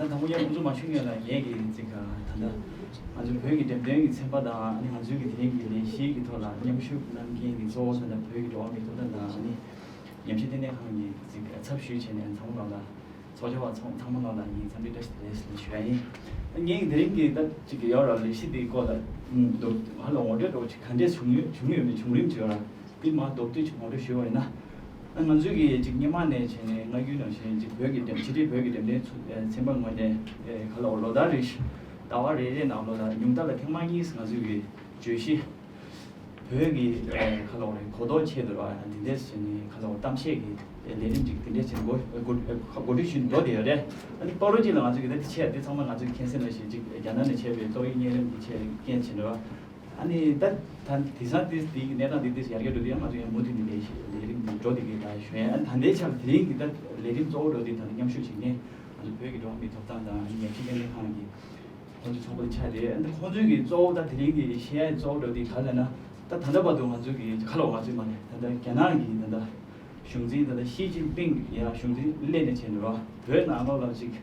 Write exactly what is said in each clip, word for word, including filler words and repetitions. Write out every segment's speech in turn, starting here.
ད་དང་པོ་ཡང་ཁོང་ཚོ་མ་ཞུ་ངེས་ལ་ངས་ཀྱི་ཚིག་ག་ད་ལྟ་ང་ཚོ་བོད་ཀྱི་འགྲེམས་སྟོན་གྱི་ཚན་པ་དང་ཨ་ནི་ང་ཚོའི་གི་དེ་རིང་གི་ལས་གཞི་གི་ཐོག་ལ་མཉམ་ཞུགས་གནང་མཁན་གྱི་གཙོ་བོ་ད་ལྟ་བོད་ཀྱི་འགྲོ་བ་མིའི་ཐོབ་ཐང་དང་ཨ་ནི་ཉམས་ཞིབ་ལྟེ་གནས་ཁང་གི་ཚིག་ཚབ་ཞུས་བྱས་ནས་ཚང་མ་ལ་ཚོགས་བཅར་བ་ཚང་ཚང་མ་ལ་ངས་འཚམས་འདྲི་བཀྲ་ཤིས་བདེ་ལེགས་ཞུ་ཡ་ཡིན། ངས་དེ་རིང་གི་ད་ཅིག་ཡོད་ར་ལས་གཞི་དེའི་སྐོར་ལ་ཧ་ལ་ངོ་སྤྲོད་འདྲ་བོ་ཅིག་ག་འདྲས་བྱུང་ཡོད་བྱུང་ཡོད་མེད་བྱུང་རིམ་ཅིག་ཡོད་ར། འདི་མ་མདོར་བསྡུས་ཅིག་ངོ་སྤྲོད་ཞུས་པ་ཡིན་ན། ང་ཚོས་ཀྱི་ཅིག་སྔོན་མ་ནས་བྱས་ནས་སྔ་རྒྱུན་ནང་བཞིན་ཅིག་བོད་ཀྱི་འགྲེམས་ཕྱི་དྲིལ་བོད་ཀྱི་འགྲེམས་སྟོན་ཚུ་ཚན་པ་ངོས་ནས་ག་ལ་ལོ་ལྟར་རེ་བཞིན་ཟླ་བ་རེ་རེ་ནང་ལོགས་ལ་ཉུང་མཐའ་ལ་ཐེངས་མ་གཉིས་ང་ཚོས་ཀྱི་བརྗོད་གཞི་བོད་ཀྱི་ག་ལ་རེ་གོ་རྟོགས་ཆེད་དུ་ར་འདི་འདྲས་བྱས་ནས་ག་ལ་གཏམ་བཤད་ཀྱི་ལས་རིམ་ཅིག་འདི་འདྲས་བྱས་ནས་འགོ་འགོ་འགོ་ཁྲིད་ཞུས་འགྲོ་བསྡད་ཡོད་རེད། ཨ་ནི་བར་དུ་ཅིག་ལ་ང་ཚོས་ཀྱི་ད་འདི་བྱས་འདི་ཚང་མ་ང་ཚོས་མཁྱེན་གསལ་ནང་བཞིན་ཅིག་རྒྱ་ནག་ནས་བྱས་པའི་ཏོག་དབྱིབས་གཉན་རིམས་འདི་བྱས་རྐྱེན་བྱས་ནས་ར། ཨ་ནི་ད་ད་དེང་སང་དེ་དེའི་གནས་སྟངས་དེ་དེ་ཡར་རྒྱས་འགྲོ་དུས་ཡང་ང་ཚོ་ཡང་མུ་མཐུད་ནས་ལས་ལས་རིམ་འདི་འགྲོ་བསྡད་ཀྱི་ད་ཞུ་ཡ། ཨ་ནི་ད་ལྟའི་ཆར་དེ་རིང་གི་ད་ལས་རིམ་གཙོ་བོ་འགྲོ་དུས་ད་ནི་མཉམ་ཞུགས་བྱེད་མཁན་ང་ཚོ་བོད་ཀྱི་འགྲོ་བ་མིའི་ཐོབ་ཐང་དང་ཉམས་ཞིབ་ལྟེ་གནས་ཁང་གི་ཁོང་ཚོའི་ཚོགས་པ་ཆགས་ཏེ། ཨ་ནི་ཁོང་ཚོའི་གི་གཙོ་བོ་ད་དེ་རིང་གི་བཤད་ཡ་གཙོ་བོ་འགྲོ་དུས་ག་ལ་ན་ད་ད་ལྟ་བར་དུ་ང་ཚོ་གི་ག་ལ་ང་ཚོའི་མ་ནས་ད་ལྟ་རྒྱ་ནག་གི་ད་ལྟ་གཞུང་འཛིན་ད་ལྟ་ཞི་ཅིན་ཕིང་ཡང་གཞུང་འཛིན་སླེབས་ནས་བྱས་ནས་ར་བོད་ནང་ལོགས་ལ་ཅིག་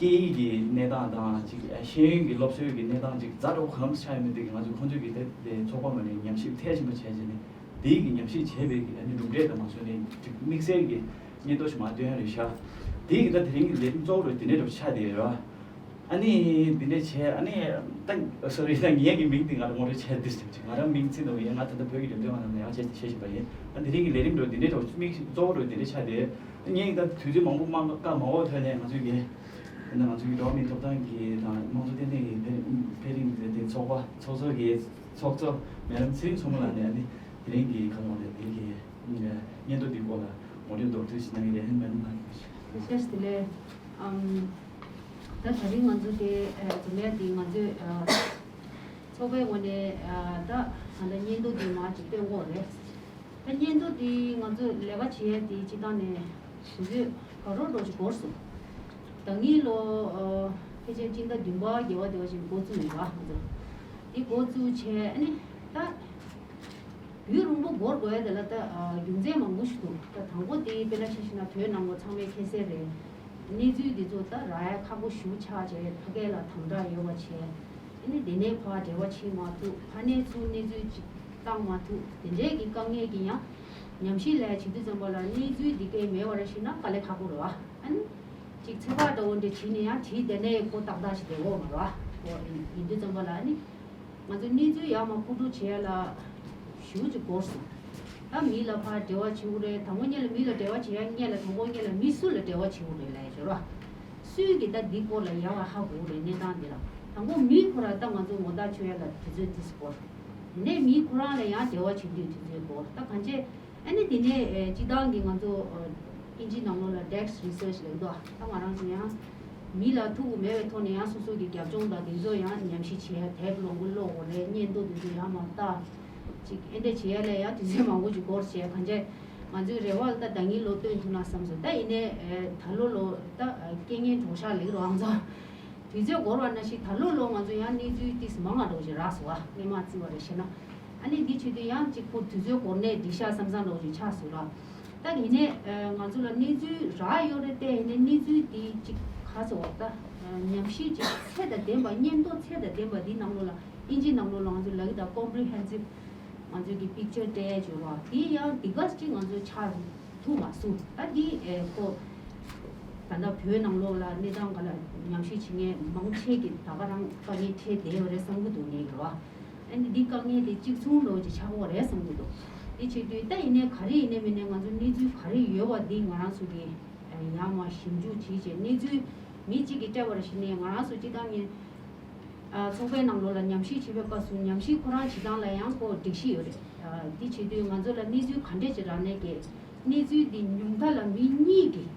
སྐད་ཡིག་གི་གནས་སྟངས་དང་ཅིག་ཤེས་ཡོན་གྱི་སློབ་གསོའི་གི་གནས་སྟངས་ཅིག་ཛ་དྲག་གང་ཆགས་ཡོད་མེད་དེ་གི་ང་ཚོས་ཁོང་ཚོའི་གི་དེ་དེ་ཚོགས་པ་ངོས་ནས་ཉམས་ཞིབ་མཐིལ་ཕྱིན་པ་བྱས་རྗེས་ནས་དེའི་གི་ཉམས་ཞིབ་བྱས་པའི་གི་ཨ་ནི་གྲུབ་འབྲས་དང་མ་སོན་ནས་ཅིག་དམིགས་བསལ་གི་སྙན་ཐོ་ཞིག་མར་བཏོན་ཡ་རེད་ཤག་དེའི་གི་ད་དེ་རིང་གི་ལས་རིམ་གཙོ་བོ་རུ་དེ་འདྲས་འདྲ་པོ་ཆགས་བསྡད་ཡོད་ར། ཨ་ནི་འདི་འདྲས་བྱས་ཨ་ནི་ད་སོ་རི་ད་ངའི་གི་མིང་དེ་ང་རང་ངོ་སྤྲོད་བྱས་དུས་ང་རང་མིང་ཚིག་འདུག་ཡིན་ང་ད་ལྟ་བོད་ཀྱི་འགྲེམས་སྟོན་ཁང་ནང་ནས་ཡང་བྱས་བྱས་བཞིན་པ་ཡིན། ཨ་དེ་རིང་གི་ལས་རིམ་འགྲོ་འདི་འདྲས་འགྲོ་དམིགས་གཙོ་བོ་འགྲོ་འདི་འདྲས་ཆགས་ཏེ། ངས་ད་དུས་ཚོད་མང་པོ་མ་བཀག་མ་འོག་ཐོན་ནས་ང་ཚོའི་གི་ད་ང་ཚོའི་གི་འགྲོ་བ་མིའི་ཐོབ་ཐང་གི་དང་དམངས་གཙོ་ལྟེ་གནས་ཀྱི་འཕེལ་འཕེལ་རིམ་དེ་ཚོགས་པ་ཚོགས་གཙོ་གི་ཚོགས་གཙོ་མེ་ལམ་ཚེ་རིང་མཚོ་མོ་ལགས་ནས་ཨ་ནི་དེ་རིང་གི་ཁ་ལོ་ནས་དེ་གི་སྙན་ཐོ་འདིའི་སྐོར་ལ་ངོ་སྤྲོད་མདོར་བསྡུས་ཤིག་གནང་གི་རེད། ཧན་མེ་ལམ་ལགས། ཤེས་དེ་ལས་ཨམ། ད་དེ་རིང་ང་ཚོ་དེ་ཨ་འཛོམས་ཡ་དེ་ང་ཚོས་ཨ་ཚོགས་པའི་ངོས་ནས་ཨ་ད་ད་ལྟ་སྙན་ཐོ་དེ་མར་ཅིག་སྟོན་དགོས་རེད། ད་སྙན་ཐོ་དེ་ང་ཚོས་ལས་ཀ་བྱེད་ཡ་དེ་སྤྱི་བཏང་ནས་དུས་ཚོད་ག་རོ་འགྲོ་ཅིག་འགོར་སོང་། ད་ངའི་ལོ་ཨ་ཕལ་ཆེར་སྤྱི་ཟླ་བདུན་པ་བརྒྱད་པ་དེ་བ་ཅིག་འགོ་བཙུགས་ཡོད་པ་ང་ཚོ་དེ་འགོ་བཙུགས་བྱས་ཨ་ནི་ད། ཡུན་རིང་པོ་འགོར་དགོས་ཡ་དེ་ལ་ད་རྒྱུ་མཚན་མང་པོ་ཞིག་འདུག་ད་དང་པོ་དེ་དཔེར་ན་ཆ་བཞག་ན་བོད་ནང་ལོ་ཚང་མས་མཁྱེན་གསལ་རེད། གནས་ཚུལ་འདི་ཚོ་ད་རག་ཡ་ཁག་པོ་ཞེ་པོ་ཆགས་བྱས་ཕ་གི་ལ་དམ་དྲག་ཡོད་པ་བྱས། ཨ་ནི་དེ་ནས་ཕར་འབྲེལ་བ་བྱེད་མ་ཐུབ། ཕ་ནས་ཚུར་གནས་ཚུལ་ཅིག་བཏང་མ་ཐུབ། དེ་འདྲའི་གི་དཀའ་ངལ་གྱི་ཡང་ཉམས་ཞིབ་ལ་བྱེད་དུས་ཙམ་པ་ལ་གནས་ཚུལ་འདི་གའི་མེད་པ་རེ་ཞིག་ན་དཀའ་ལས་ཁག་པོ་རེད་བ། ཨ་ནི་ཅིག་ཚོད་དཔག་འདྲ་བོ་འདྲ་བྱས་ནས་ཡང་བྲིས་དེ་ནས་ཁོ་ཏག་ཏག་ཞིག་བསྡད་ཡོད་མ་རེད་བ། ཁོ་ཡིན་དུས་ཙམ་པ་ལ་ཨ་ནི། ང་ཚོ་གནས་ཚུལ་ཡར་མར་མཁོ་སྤྲོད་བྱེད་ཡ་ལ་ཞེ་པོ་ཅིག་འགོར་སོང་། ད་མི་ལ་ཕར་འབྲེལ་བ་བྱེད་དགོས་རེད། དང་པོ་ཉིད་ལ་མི་ལ་འབྲེལ་བ་བྱེད་ཡ་སྔོན་ལ་དང་པོ་ཉིད་ལ་མི་སུ་ལ་འབྲེལ་བ་བྱེད་དགོས་རེད་ལབ་ཡ་ཅིག་ཡོད་རེད་བ། སུས་ཀྱིས་ད་འདི་སྐོར་ལ་ཡར་བ་ཧ་གོ་གི་རེད། གནས་སྟངས་འདི་ལ་དང་པོ་མི་ཁོ་རང་ད་ང་ཚོ་ངོ་རྟགས་ཆོད་ཡ་ལ་དུས་ཚོད་འདི་འགོར། དེ་ནས་མི་ཁོ་རང་ལ་ཡང་འབྲེལ་བ་བྱེད་དུས་དུས་ཚོད་འགོར། ད་གང་བྱས། ཨ་ནི་དེ་ནས་ཨེ་སྤྱི་བཏང་གི་ང་ཚོ་ཨ་ཨིན་ཇི་ནང་ལོགས་ལ་desk research ལབ་འདུག་ད་ང་རང་ཚོ་ཡང་མི་ལ་ཐུག་གི་མེད་པའི་ཐོག་ནས་ཡང་སོ་སོ་གི་རྒྱབ་ལྗོངས་དང་དེ་ཚོ་ཡང་ཉམས་ཞིབ་བྱས། དེབ་ལོ་འགོ་ཀློག་དགོས་རེད། སྙན་ཐོ་དེ་ཚོ་ཡང་མར་བལྟ། ཅིག་ཨེ་འདྲ་བྱེད་ཡ་ལ་ཡང་དུས་ཚོད་མང་པོ་ཅིག་འགོར་བྱས། གང་བྱས་ང་ཚོའི་རེ་བ་ལ་ད་ད་ངའི་ལོ་སྟོན་ཐུབ་ན་བསམ་སོང་། ད་ཡིན་ནའི་ཨེ་ད་ལོ་ལོ་ད་ཨེ་རྐྱེན་ངན་གྲོགས་ཤག་ལེགས་རོགས་ང་ཚོ། དུས་ཚོད་འགོར་བ་ནང་བཞིན་ད་ལོ་ལོ་ང་ཚོ་ཡང་གནས་ཚུལ་ཏིས་མང་ང་འགྲོ་བཞིན་རག་སོང་བ། སྔས་མ་བརྩི་བ་རེད་བྱས་ན། ཨ་ནི་འདི་བྱེད་དུས་ཡང་གཅིག་པོ་དུས་ཚོད་འགོར་ནས་འགྲིག་ཤག་བསམ་བསམ་འགྲོ་བཞིན་ཆགས་སོང་ར། ད་ཡིན་ནའི་ང་ཚོ་ལ་གནས་ཚུལ་རག་ཡོད་རེད་དེ། ཡིན་ནའི་གནས་ཚུལ་འདི་གཅིག་ག་ཚོད་བ་ད་ཉམས་ཞིབ་ཅིག་ཚད་དང་ལྡན་པ། སྙན་ཐོ་ཚད་དང་ལྡན་པ་འདི་ནང་ལོགས་ལ་ཨིན་ཇི་ནང་ལོགས་ལ་ང་ཚོ་ལབ་ཀྱི་ད་comprehensive ང་ཚོ་གི་picture སྤྲད་ཡས་བྱོས་ར། དེ་ཡང་འདི་ག་ཅིག་ང་ཚོ་ཆགས་ཐུབ་མ་སོང་། ད་འདི་ཨེ་ཁོ་ད་ལྟ་བོད་ནང་ལོགས་ལ་གནས་སྟངས་ག་ལ་ཉམས་ཞིབ་བྱེད་མཁན་མང་ཆེ་གི་ད་ག་རང་དཀའ་ངལ་འཕྲད་བསྡད་ཡོད་རེད་བསམ་གི་འདུག་ངས་ར། ཨ་ནི་འདི་དཀའ་ངལ་དེ་གཅིག་མཚུངས་འགྲོ་ཅིག་ཆགས་ཀྱི་རེད་བསམ་གི་འདུག་དེ་བྱེད་དུས་ད་ཡིན་ནའི་ག་རེ་ཡིན་ནའི་མིན་ནའི་ང་ཚོ་གནས་ཚུལ་ག་རེ་ཡོད་པ་འདི་ང་རང་ཚོ་གི་ཡར་མར་ཞིབ་འཇུག་བྱེད་བྱས། གནས་ཚུལ་མི་གཅིག་གིས་སྤྲད་པ་རེད་བྱས་ནས་ང་རང་ཚོ་སྤྱི་བཏང་ནས། ཨ་ཚོགས་པའི་ནང་ལོགས་ལ་ཉམས་ཞིབ་བྱེད་པའི་སྐབས་སུ་ཉམས་ཞིབ་ཁོ་རང་བྱེད་སྟངས་ལ་ཡང་ཁོ་སྒྲིག་གཞི་ཡོད་རེད། ཨ་དེ་བྱེད་དུས་ང་ཚོ་ལ་གནས་ཚུལ་ག་འདྲས་ཅིག་རག་ནའི་གི་གནས་ཚུལ་འདི་ཉུང་མཐའ་ལ་མི་གཉིས་ཀྱིས།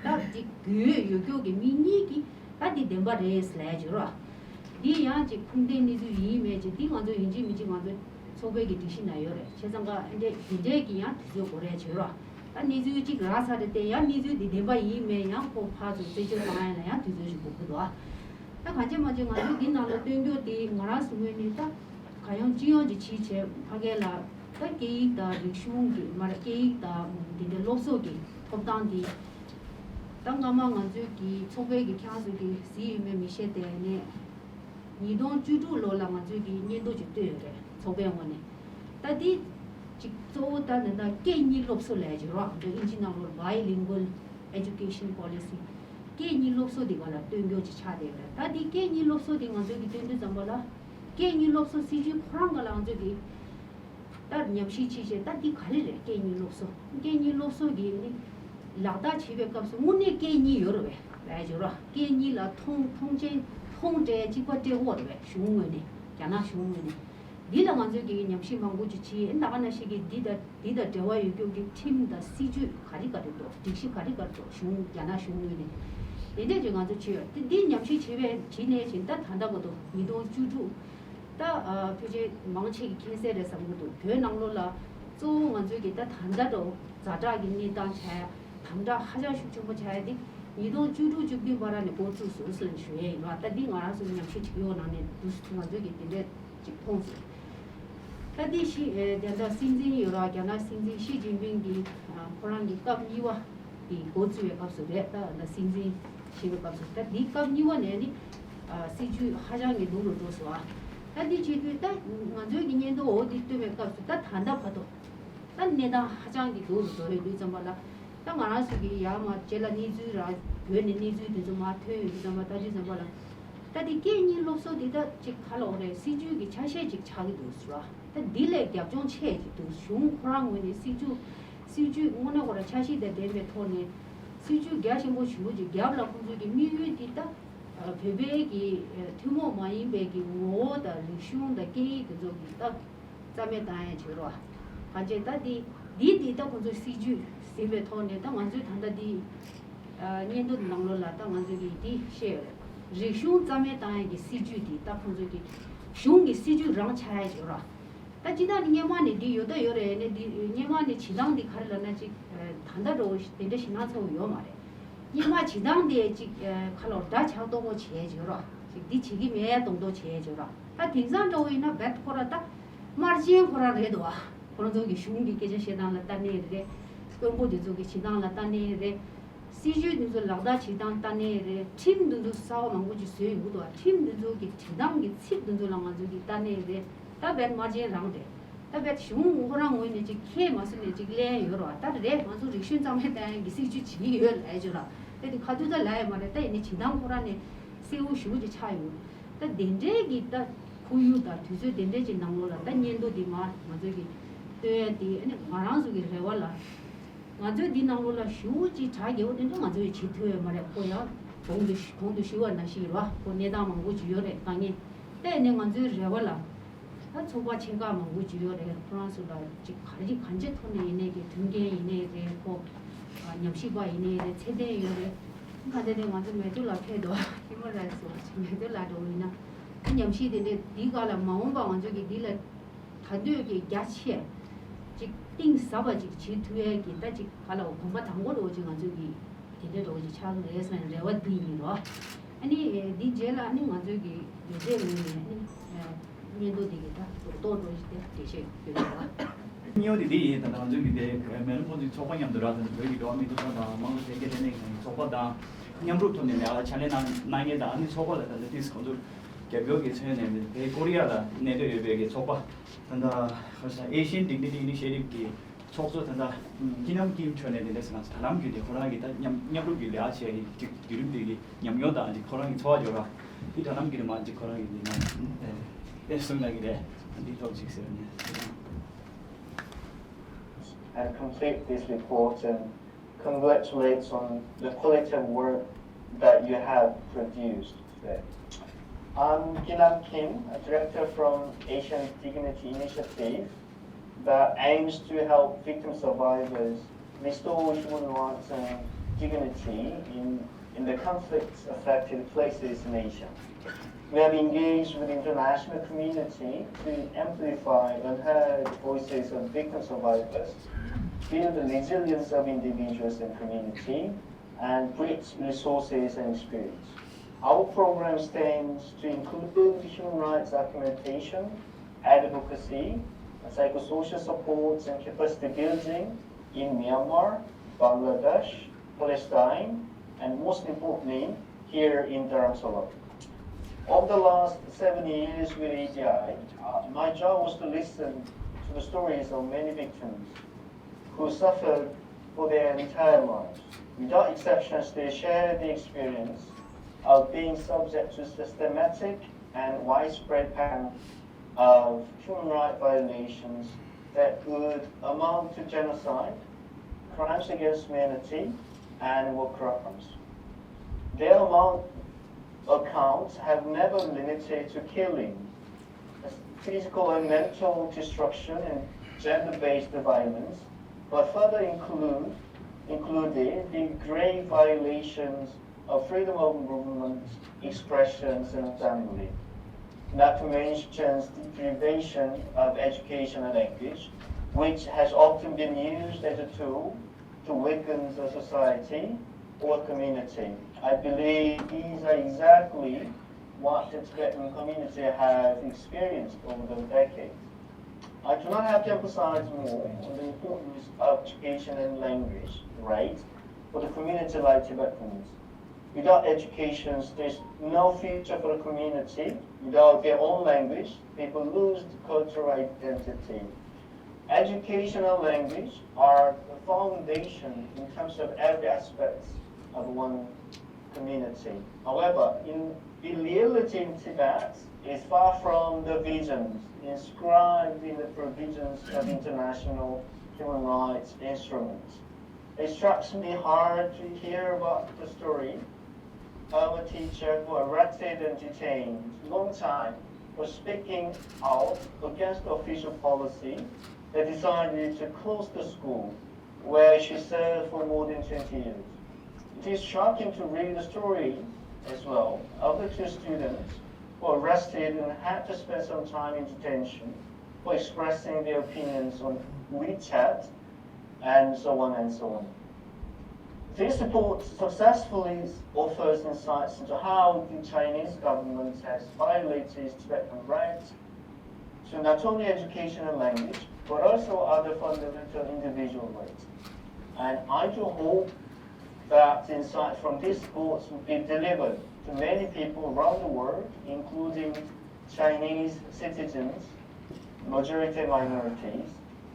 ད་འདི་རྒྱུས་ཡོད་ཡོད་སྐྱོ་གི་མི་གཉིས་ཀྱིས་ད་འདི་བདེན་པ་རེད་ལབ་ཡ་བྱེད་རོགས། འདི་ཡང་ཅིག་ཁུངས་ལྡན་གནས་ཚུལ་ཡིན་མེད་ཅིག་འདི་ང་ཚོ་ཡིན་གཅིག་མིན་གཅིག་ང་ཚོ་ཚོགས་པའི་གི་སྒྲིག་གཞི་ནང་ཡོད་རེད། བྱས་ཙང་ཀ་འདི་འདྲས་ཀྱི་ཡང་དུས་ཚོད་འགོར་ཡ་བྱེད་རོགས། ད་གནས་ཚུལ་གཅིག་རག་ཚར་རེད་དེ་ཡང་གནས་ཚུལ་འདི་བདེན་པ་ཡིན་མེད་ཡང་ཁོ་ཕར་ཚུར་རྩད་གཅོད་བཏང་ཡ་ལ་ཡང་དུས་ཚོད་ཞིག་འགོར་གི་འདུག་ཨ། ད་གང་ཅི་མ་ཅི་ང་ཚོ་འདི་ནང་ལ་སྟོན་རྒྱུ་དེ་ང་རང་ཚོའི་ངོས་ནས་ད་གང་ཡོང་ཅི་ཡོང་ཅིག་བྱེད་བྱས་ཕ་གི་ལ་ད་སྐད་ཡིག་དང་རིག་གཞུང་གི་མར་སྐད་ཡིག་དང་འདི་འདྲའི་སློབ་གསོ་གི་ཐོབ་ཐང་དེ་ ད་སྔ་མ་ང་ཚོའི་གི་ཚོགས་པའི་གི་ཁྱེད་རང་ཚོ་གི་གཟིགས་ཡོད་མེད་མི་ཤེས་ཏེ་ནས། ཉིས་སྟོང་བཅུ་དྲུག་ལོ་ལ་ང་ཚོའི་གི་སྙན་ཐོ་ཅིག་བཏོན་ཡོད་རེད། ཚོགས་པའི་ངོས་ནས། ད་འདི་ཅིག་གཙོ་བོ་ད་ནི་ད་སྐད་གཉིས་སློབ་གསོ་ལབ་ཀྱི་རོགས། འདི་ཨིན་ཇི་ནང་ལོགས་Bilingual Education Policy། སྐད་གཉིས་སློབ་གསོ་འདི་ག་ལ་བཏོན་རྒྱུ་ཅིག་ཆགས་བསྡད་ཡོད་རེད། ད་འདི་སྐད་གཉིས་སློབ་གསོ་འདི་ང་ཚོའི་གི་བཏོན་དུས་ཙམ་པ་ལ། སྐད་གཉིས་སློབ་གསོ་སྲིད་བྱུས་ཁོ་རང་ག་ལ་ང་ཚོའི་གི་ད་ཉམས་ཞིབ་བྱས་བྱས། ད་འདི་ག་རེ་རེད། སྐད་གཉིས་སློབ་གསོ། སྐད་གཉིས་སློབ་གསོ་གི་ནི་ལག་བསྟར་བྱེད་པའི་སྐབས་སུ་དངོས་གནས་སྐད་གཉིས་ཡོད་རེད་པས། ལབ་ཀྱི་རོགས། སྐད་གཉིས་ལ་མཐོང་མཐོང་ཆེན་མཐོང་སྤྲད་གཅིག་པ་སྤྲད་དགོས་རེད་པས། གཞུང་ངོས་ནས། རྒྱ་ནག་གཞུང་ངོས་ནས། འདི་ལ་ང་ཚོས་ཀྱི་ཉམས་ཞིབ་མང་པོ་ཅིག་བྱས། ད་ག་ནང་བཞིན་གྱི་འདི་དང་འདི་དང་འབྲེལ་བ་ཡོད་རྒྱུ་གི་ཁྲིམས་དང་སྲིད་ཇུས་ག་རེ་ག་རེ་འདུག་སྒྲིག་གཞི་ག་རེ་ག་རེ་འདུག་གཞུང་རྒྱ་ནག་གཞུང་ངོས་ནས་དེ་འདྲས་ཅིག་ང་ཚོ་བྱས་ཡོད། དེ་འདི་ཉམས་ཞིབ་བྱས་པའི་བྱས་ནས་བྱས། ད་ད་ལྟ་བར་དུ་ཉིས་སྟོང་བཅུ་དྲུག་ད་ཨ་ཕལ་ཆེར་མང་ཆེ་གི་མཁྱེན་གསལ་རེད་བསམ་གྱི་འདུག་བོད་ནང་ལོགས་ལ་གཙོ་བོ་ང་ཚོས་ཀྱི་ད་ད་ལྟ་འདྲ་བོ་ཛ་དྲག་གི་གནས་སྟངས་ཆགས་ཡ། དམ་དྲག་ཧ་ཅང་ཤུགས་ཆེན་པོ་ཆགས་ཡ་དེ་ཉིས་སྟོང་བཅུ་དྲུག་བཅུ་བདུན་བར་ནས་འགོ་བཙུགས་སོང་ཟེར་ནས་ཞུ་ཡ་ཡིན་པ། ད་འདི་ང་རང་ཚོའི་ཉམས་ཞིབ་བྱེད་ཡོད་ནང་ནས་འདུག་ང་ཚོས་ཀྱི་དེ་འདྲས་ཅིག་མཐོང་སོང་། ད་འདི་ཞིག་ཨེ་དེ་འདྲ་སྲིད་འཛིན་ཡོད་ར། རྒྱ་ནག་སྲིད་འཛིན་ཞི་ཅིན་ཕིང་གིས་ཨ་ཁོ་རང་གི་སྐབས་གཉིས་པ་དེ་འགོ་བཙུགས་པའི་སྐབས་སུ་རེད། ད་ད་སྲིད་འཛིན་བྱེད་པའི་སྐབས་སུ། ད་འདི་སྐབས་གཉིས་པ་ནས་ནི་ཨ་སྲིད་ཇུས་ཧ་ཅང་གི་སྡུག་རུ་འགྲོ་སོང་ཨ། ད་འདི་བྱེད་དུས་ད་ང་ཚོའི་གི་སྙན་ཐོ་འོ་འདི་བཏོན་པའི་སྐབས་སུ་ད་ད་ལྟ་བར་དུ་ད་གནས་སྟངས་ཧ་ཅང་གི་སྡུག་རུ་འགྲོ་ཡོད་དུས་ཙམ་པ་ལ། ད་ང་རང་ཚོ་གི་ཡར་མར་རྗེས་ལ་གནས་ཚུལ་ར་བོད་ནས་གནས་ཚུལ་དེ་ཚོ་མར་ཐོན་ཡོང་དུས་ཙམ་པ། ལྟ་དུས་ཙམ་པ་ལ་ད་དེ་སྐད་གཉིས་སློབ་གསོ་འདི་ད་ཅིག་ག་ལབ་དགོས་རེད། སྲིད་ཇུས་ཀྱི་ཆ་ཤས་ཅིག་ཆགས་ཀྱི་འདུག་ཟེར་བ། ད་འདི་ལས་རྒྱབ་ལྗོངས་ཆེ་ཅིག་འདུག་གཞུང་ཁོ་རང་ངོས་ནས་སྲིད་ཇུས་སྲིད་ཇུས་དངོས་གནས་ཁོ་རང་ཆ་ཤས་དང་ལྡན་པའི་ཐོག་ནས་སྲིད་ཇུས་རྒྱ་ཆེན་པོ་ཞེ་པོ་ཅིག་རྒྱབ་ལ་ཁོང་ཚོས་ཀྱི་དམིགས་ཡུལ་འདི་ད་བོད་པའི་གི་ཐུན་མོང་མ་ཡིན་པའི་གི་ངོ་བོ་དང་རིག་གཞུང་དང་སྐད་ཡིག་དེ་ཚོ་གི་ད་རྩ་མེད་བཏང་ཡ་བྱེད་རོགས། གང་བྱས་ད་འདི་འདི་འདི་ད་ཁོང་ཚོའི་སྲིད་ཇུས་ཟིན་པའི་ཐོག་ནས། ད་ང་ཚོས་ད་ལྟ་འདི་ཨ་སྙན་ཐོ་ནང་ལོགས་ལ་ད་ང་ཚོས་ཀྱི་འདི་བཤད་ཡོད་རེད། རིག་གཞུང་རྩ་མེད་བཏང་ཡ་གི་སྲིད་ཇུས་འདི་ད་ཁོང་ཚོས་ཀྱི་གཞུང་གི་སྲིད་ཇུས་རང་ཆགས་ཡ་བྱེད་རོགས། ད་སྤྱིར་བཏང་ནི་སྔོན་མ་ནས་འདི་ཡོད་ད་ཡོད་རེད། ནས་འདི་སྔོན་མ་ནས་བྱེད་སྟངས་འདི་ག་རེ་ལབ་ན་ཅིག་ད་ལྟ་འགྲོ་དེ་འདྲ་ཞེད་སྣང་ཚ་པོ་ཡོད་མ་རེད། སྔོན་མ་བྱེད་སྟངས་དེ་ཅིག་ཁ་ལོ་འདྲ་ཆགས་གཏོང་གོ་བྱས་བྱས་རོགས། ཅིག་འདི་བྱེད་ཀྱི་མེད་གཏོང་གཏོང་བྱས་བྱས་རོགས། ད་དེང་སང་འགྲོ་བ་ཡིན་ན་རྦད་ཁོ་ར་ད་དམར་རྗེན་ཁོ་ར་རེད་འདུག་ཨ། ཁོ་རང་ཚོ་གི་གཞུང་གི་སྐད་ཆ་བཤད་སྟངས་ལ་ལྟ་ནས་རེད། དཔོན་པོ་དེ་ཚོ་གི་བྱེད་སྟངས་ལ་ལྟ་ནས་རེད། སྲིད་ཇུས་འདི་ཚོ་ལག་བསྟར་བྱེད་སྟངས་ལྟ་ནས་རེད། ཁྲིམས་འདི་ཚོ་གསར་བ་མང་པོ་ཅིག་བཟོས་ཡོང་གི་འདུག་ཨ། ཁྲིམས་འདི་ཚོ་གི་འབྲི་སྟངས་ཀྱི་ཚིག་འདི་ཚོ་ལ་ང་ཚོ་གི་ལྟ་ནས་རེད། ད་རྦད་དམར་རྗེན་རང་རེད། ད་རྦད་གཞུང་ཁོ་རང་ངོས་ནས་ཅིག་ཁས་མ་བཟོ་ནས་ཅིག་ལན་ཡོད་རོགས། ད་རེད། ང་ཚོ་རིག་གཞུང་རྩ་མེད་བཏང་ཡག་གི་སྲིད་ཇུས་བྱེད་ཀྱི་ཡོད་ལབ་ཡ་ཅིག་ར། ད་དེ་ཁ་ཐུག་ད་ལབ་ཡ་མ་རེད། ད་ཡིན་ནའི་བྱེད་སྟངས་ཁོ་རང་ནས་གསལ་བོ་ཞེ་པོ་ཅིག་ཆགས་ཡོད། ད་དེ་འདྲའི་གི་ད་ཁོར་ཡུག་དང་དུས་ཚོད་དེ་འདྲའི་ཅིག་ནང་ལོགས་ལ་ད་སྙན་ཐོ་འདི་མར་ང་ཚོས་གི་བཏོན་ཡ་དེ་ཨ་ནི་ང་རང་ཚོ་གི་རེ་བ་ལ། ང་ཚོས་འདི་ནང་ལོགས་ལ་ཞེ་པོ་ཅིག་གྲ་རྒྱས་པོ་དེ་འདྲ་ང་ཚོས་བྱེད་ཐུབ་ཡོད་མ་རེད། ཁོ་ཡང་གོང་དུ་གོང་དུ་ཞུས་པ་ནང་བཞིན་རེད་བ། ཁོ་གནས་སྟངས་མང་པོ་ཅིག་ཡོད་རེད། དཀའ་ངལ། ད་ཡིན་ནའི་ང་ཚོའི་རེ་བ་ལ། ད་ཚོགས་པ་ཆེ་ཁག་མང་པོ་ཅིག་ཡོད་རེད། ཁོ་རང་ཚོ་ལ་ཅིག་ག་རེ་གང་ཅིའི་ཐོག་ནས་ཡིན་ནའི་གི་མཐུན་རྐྱེན་ཡིན་ནའི་རེད། ཁོ་ཨ་ཉམས་ཞིབ་པ་ཡིན་ནའི་རེད། ཚད་ལྡན་ཡོད་རེད། ག་འདྲ་དེ་ང་ཚོ་མེ་ཏོག་ལ་ཕེབས་འདུག Human Rights Watch མེ་ཏོག་ལ་འགྲོ་ཡིན་ན། ད་ཉམས་ཞིབ་དེ་འདྲས་འདི་ག་ལ་མ་འོངས་པ་ང་ཚོ་གི་འདི་ལ་ད་འདོད་ཀྱི་རྒྱ་ཆེ་ཅིག་གཏིང་ཟབ་པ་ཅིག་བྱེད་ཐུབ་ཡས་ཀྱི་ད་ཅིག་ག་ལ་གོམ་པ་དང་པོ་འགྲོ་ཅིག་ང་ཚོ་གི་དེ་འདྲས་འགྲོ་ཅིག་ཆགས་ཀྱི་རེད་ཟེར་ནས་རེ་བ་འདི་ཡིན་རོ། ཨ་ནི་འདི་རྗེས་ལ་ཨ་ནི་ང་ཚོའི་གི་ཡོད་ཚད་ངོས་ནས་ཨ་ནི་སྙན་ཐོ་འདི་གི་ད་རྡོག་རྡོག་འགྲོ་ཞིག་དེ་འགྲེལ་བཤད་ཡོད་རེད་བ། གཉིས་པ་དེ་འདི་ཡིན། ད་ང་ཚོའི་གི་དེ་མེ་ལོང་ཁོང་ཚོའི་ཚོགས་པ་མཉམ་དུ་རག་ད་བོད་ཀྱི་འགྲོ་བ་མིའི་ཐོབ་ཐང་དང་དམངས་གཙོ་དར་རྒྱས་ལྷན་ཁང་གི་ཚོགས་པ་དང་མཉམ་རུབ་ཐོག་ནས་ལས་ཀ་ཕྱག་ལས་གནང་གནང་མཁན་དང་། ཨ་ནི་ཚོགས་པ་ལ་ད་ལྟ་དུས་ཁོང་ཚོ་རྒྱབ་སྐྱོར་གྱི་ཚོད་ནས་དེ་ཀོ་རི་ཡ་ལ་གནས་སྡོད་ཡོད་པའི་གི་ཚོགས་པ་ད་ལྟ་ཁ་སང་Asian Dignity Initiative གི་ཚོགས་གཙོ་ད་ལྟ་ཀི་ནམ་ཀིམ་མཆོག་ནས་དེ་འདྲ་ཟེར་ན་ད་ལམ་བརྒྱུད་དེ་ཁོ་རང་གིས་ད་མཉམ་མཉམ་རུབ་ཀྱི་ལས་ཀ་བྱས་ཀྱི་ཅིག་བརྒྱུད་རིམ་དེ་གི་ཉམས་མྱོང་དང་ཅིག་ཁོ་རང་གི་ཚོར་བ་འཇོག་ར་དེ་ད་ལམ་གྱི་རེད་མ་ཅིག་ཁོ་རང་གིས་དེ་ནས་དེ་གསུངས་གནང་གི་རེད། འདི་ཐོག་ཅིག་ཟེར་ནས། And complete this report and congratulates on the quality of work that you have produced today. I'm Kinam Kim, a director from Asian Dignity Initiative that aims to help victim survivors restore human rights and dignity in, in the conflict-affected places in Asia. We have engaged with the international community to amplify unheard voices of victim survivors, build the resilience of individuals and community, and bridge resources and experience. Our program aims to include human rights documentation, advocacy, psychosocial supports, and capacity building in Myanmar, Bangladesh, Palestine, and most importantly, here in Dharamsala. Over the last seven years with A D I, uh, my job was to listen to the stories of many victims who suffered for their entire lives. Without exceptions, they shared the experience of being subject to systematic and widespread pattern of human rights violations that would amount to genocide, crimes against humanity, and war crimes. Their amount accounts have never limited to killing, physical and mental destruction, and gender-based violence, but further include included the grave violations of freedom of movement, expressions, and assembly, not to mention deprivation of education and language, which has often been used as a tool to weaken the society or community. I believe these are exactly what the Tibetan community have experienced over the decades. I do not have to emphasize more on the importance of education and language, right, for the community like Tibetans. Without education, there's no future for the community. Without their own language, people lose the cultural identity. Education and language are the foundation in terms of every aspect of one community. However, in reality in Tibet is far from the visions inscribed in the provisions of international human rights instruments. It strikes me hard to hear about the story of a teacher who arrested and detained long time for speaking out against the official policy that decided to close the school where she served for more than twenty years. It is shocking to read the story as well of the two students who were arrested and had to spend some time in detention for expressing their opinions on WeChat and so on and so on. This report successfully offers insights into how the Chinese government has violated Tibetan rights to not only education and language, but also other fundamental individual rights. And I do hope that insights from this report will be delivered to many people around the world, including Chinese citizens, majority minorities,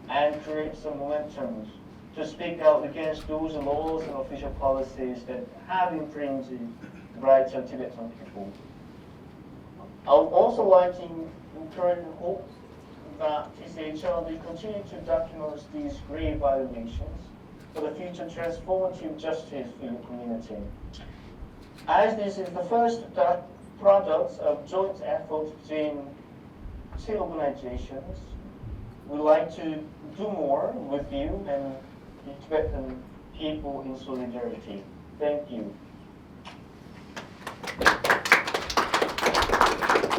and create some momentum to speak out against those laws and official policies that have infringed the rights of Tibetan people. I would also like to encourage and hope that T C H L will continue to document these grave violations for the future transformative justice for your community. As this is the first product of joint effort between two organizations, we would like to do more with you and the Tibetan people in solidarity. Thank you.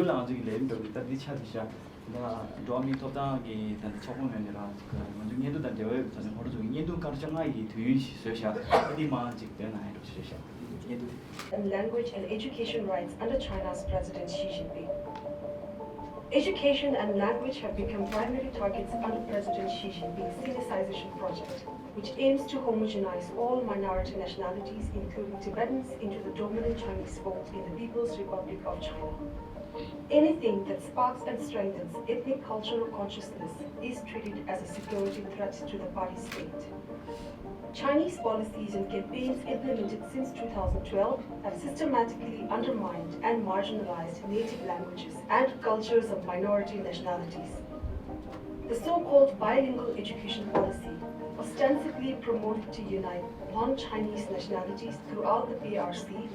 ལའང་ཅིག་ལས་རིམ་འགྲོ་གི་སྟབས་བདེ་ཆགས་འདུག་ཤག་ད་འགྲོ་བ་མིའི་ཐོབ་ཐང་གི་ད་ཚོགས་པ་ངོས་ནས་རང་ང་ཚོའི་བརྙན་ཐུང་དང་འབྲེལ་བའི་ད་ནི་ཧོར་ཚོ་གི་བརྙན་ཐུང་སྐར་ཆ་ལྔ་ཡི་དུས་ཡུན་ཞིག་བཟོས་ཤག་ཨ་དེ་མ་ཅིག་སྟོན་ན་ཧེ་འགྲོ་ཞེས་ཤག་བརྙན་ཐུང་དེ། And language and education rights under China's President Xi Jinping. Education and language have become primary targets under President Xi Jinping's sinicization project, which aims to homogenize all minority nationalities, including Tibetans, into the dominant Chinese folk in the People's Republic of China. Anything that sparks and strengthens ethnic cultural consciousness is treated as a security threat to the party state. Chinese policies and campaigns implemented since two thousand twelve have systematically undermined and marginalized native languages and cultures of minority nationalities. The so-called bilingual education policy, ostensibly promoted to unite non-Chinese nationalities throughout the P R C,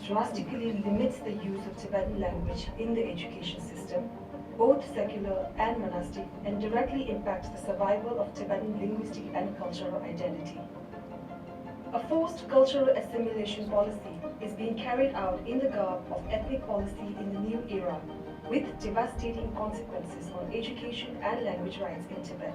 drastically limits the use of Tibetan language in the education system, both secular and monastic, and directly impacts the survival of Tibetan linguistic and cultural identity. A forced cultural assimilation policy is being carried out in the garb of ethnic policy in the new era, with devastating consequences on education and language rights in Tibet.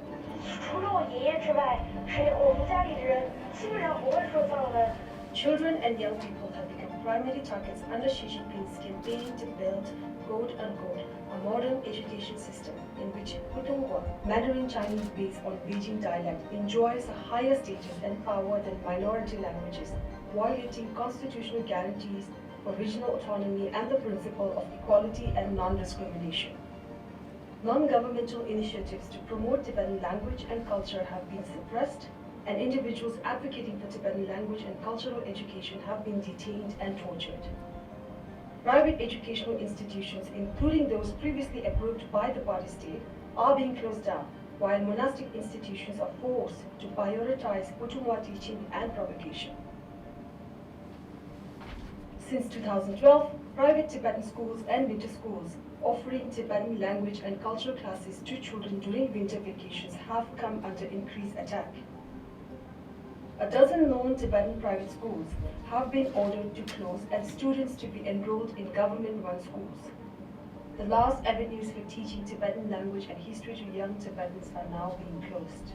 除了我爷爷之外，还有我们家里的人基本上不会说藏文。 Children and young people have become primary targets under Xi Jinping's campaign to build, quote unquote, a modern education system in which Putonghua, Mandarin Chinese based on Beijing dialect, enjoys a higher status and power than minority languages. violating constitutional guarantees for regional autonomy and the principle of equality and non-discrimination. Non-governmental initiatives to promote Tibetan language and culture have been suppressed, and individuals advocating for Tibetan language and cultural education have been detained and tortured. Private educational institutions, including those previously approved by the party state, are being closed down, while monastic institutions are forced to prioritize Potungwa teaching and propagation. Since two thousand twelve, private Tibetan schools and winter schools offering Tibetan language and cultural classes to children during winter vacations have come under increased attack. A dozen known Tibetan private schools have been ordered to close and students to be enrolled in government-run schools. The last avenues for teaching Tibetan language and history to young Tibetans are now being closed.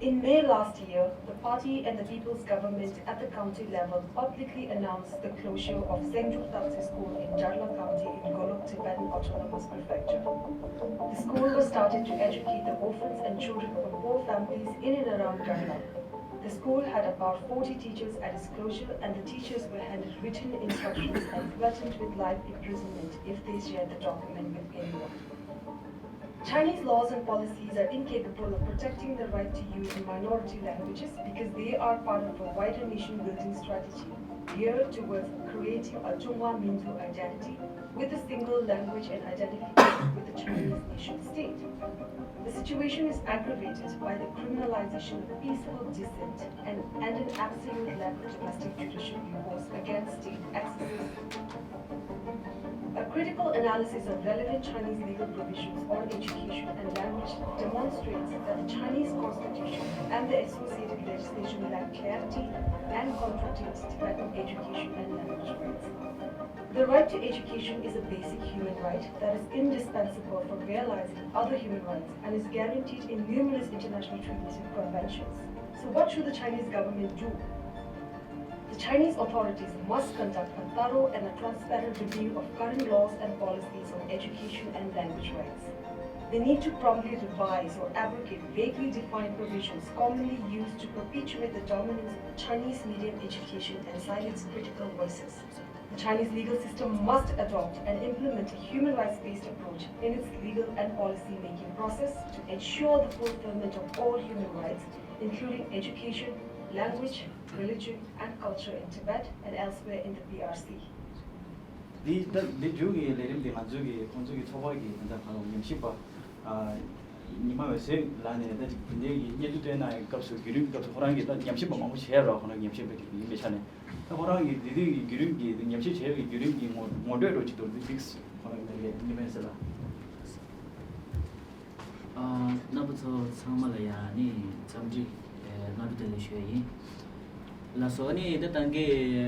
In May last year, the party and the People's Government at the county level publicly announced the closure of Sengdruk Taksi School in Darla County in Golok Tibetan Autonomous Prefecture. The school was started to educate the orphans and children from poor families in and around Darla. The school had about forty teachers at its closure, and the teachers were handed written instructions and threatened with life imprisonment if they shared the document with anyone. Chinese laws and policies are incapable of protecting the right to use minority languages because they are part of a wider nation building strategy geared towards creating a Tongva Minzu identity with a single language and identification with the Chinese nation state. The situation is aggravated by the criminalization of peaceful dissent and, and an absolute lack of domestic judicial recourse against state excesses. A critical analysis of relevant Chinese legal provisions on education and language demonstrates that the Chinese constitution and the associated legislation lack clarity and contradicts Tibetan education and language rights. The right to education is a basic human right that is indispensable for realizing other human rights and is guaranteed in numerous international treaties and conventions. So, what should the Chinese government do? The Chinese authorities must conduct a thorough and a transparent review of current laws and policies on education and language rights. They need to promptly revise or abrogate vaguely defined provisions commonly used to perpetuate the dominance of Chinese medium education and silence critical voices. The Chinese legal system must adopt and implement a human rights-based approach in its legal and policy-making process to ensure the fulfillment of all human rights, including education, language, religion, and culture in Tibet and elsewhere in the P R C. འདི་ད་འདི་མཇུག་གི་ལས་རིམ་འདི་ང་ཚོའི་གི་ཁོང་ཚོའི་གི་ཚོགས་པ་གི་ད་ལྟ་གང་ལ་ཉམས་ཞིབ་པ་ཉི་མ་འོད་ཟེར་ལགས་ནས་ད་ཅིག་འདི་འདྲའི་གི་སྙན་ཐོ་སྤྲད་གནང་བའི་སྐབས་སུ་བརྒྱུད་རིམ་གྱི་སྐབས་སུ་ཁོ་རང་གིས་ད་ཉམས་ཞིབ་པ་མང་པོ་བྱས་རོགས་ཁོ་རང་ཉམས་ཞིབ་པ་གི་ཡིན་པའི་ཆ་ནས་ད་ཁོ་རང་གིས་འདི་འདྲའི་གི་བརྒྱུད་རིམ་གྱི་ཉམས་ཞིབ་བྱས་པའི་བརྒྱུད་རིམ་གྱི་ངོ་ངོ་སྤྲོད་འདྲ་ཅིག་འདུག་འདི་འདི་ཁོ་རང་གི་ལས་ཀའི་གཉིས་ཕན་ཟེར་ལ། ཨ། རྣམ་པ་ཚོ་ཚང་མ་ལ་ཡང་ནི་འཚམས་འདྲི་སྔ་དྲོ་བདེ་ལེགས་ཞུ་ཡ་ཡིན། ལགས་སོ། ཨ་ནི་ད་ལྟ་གི་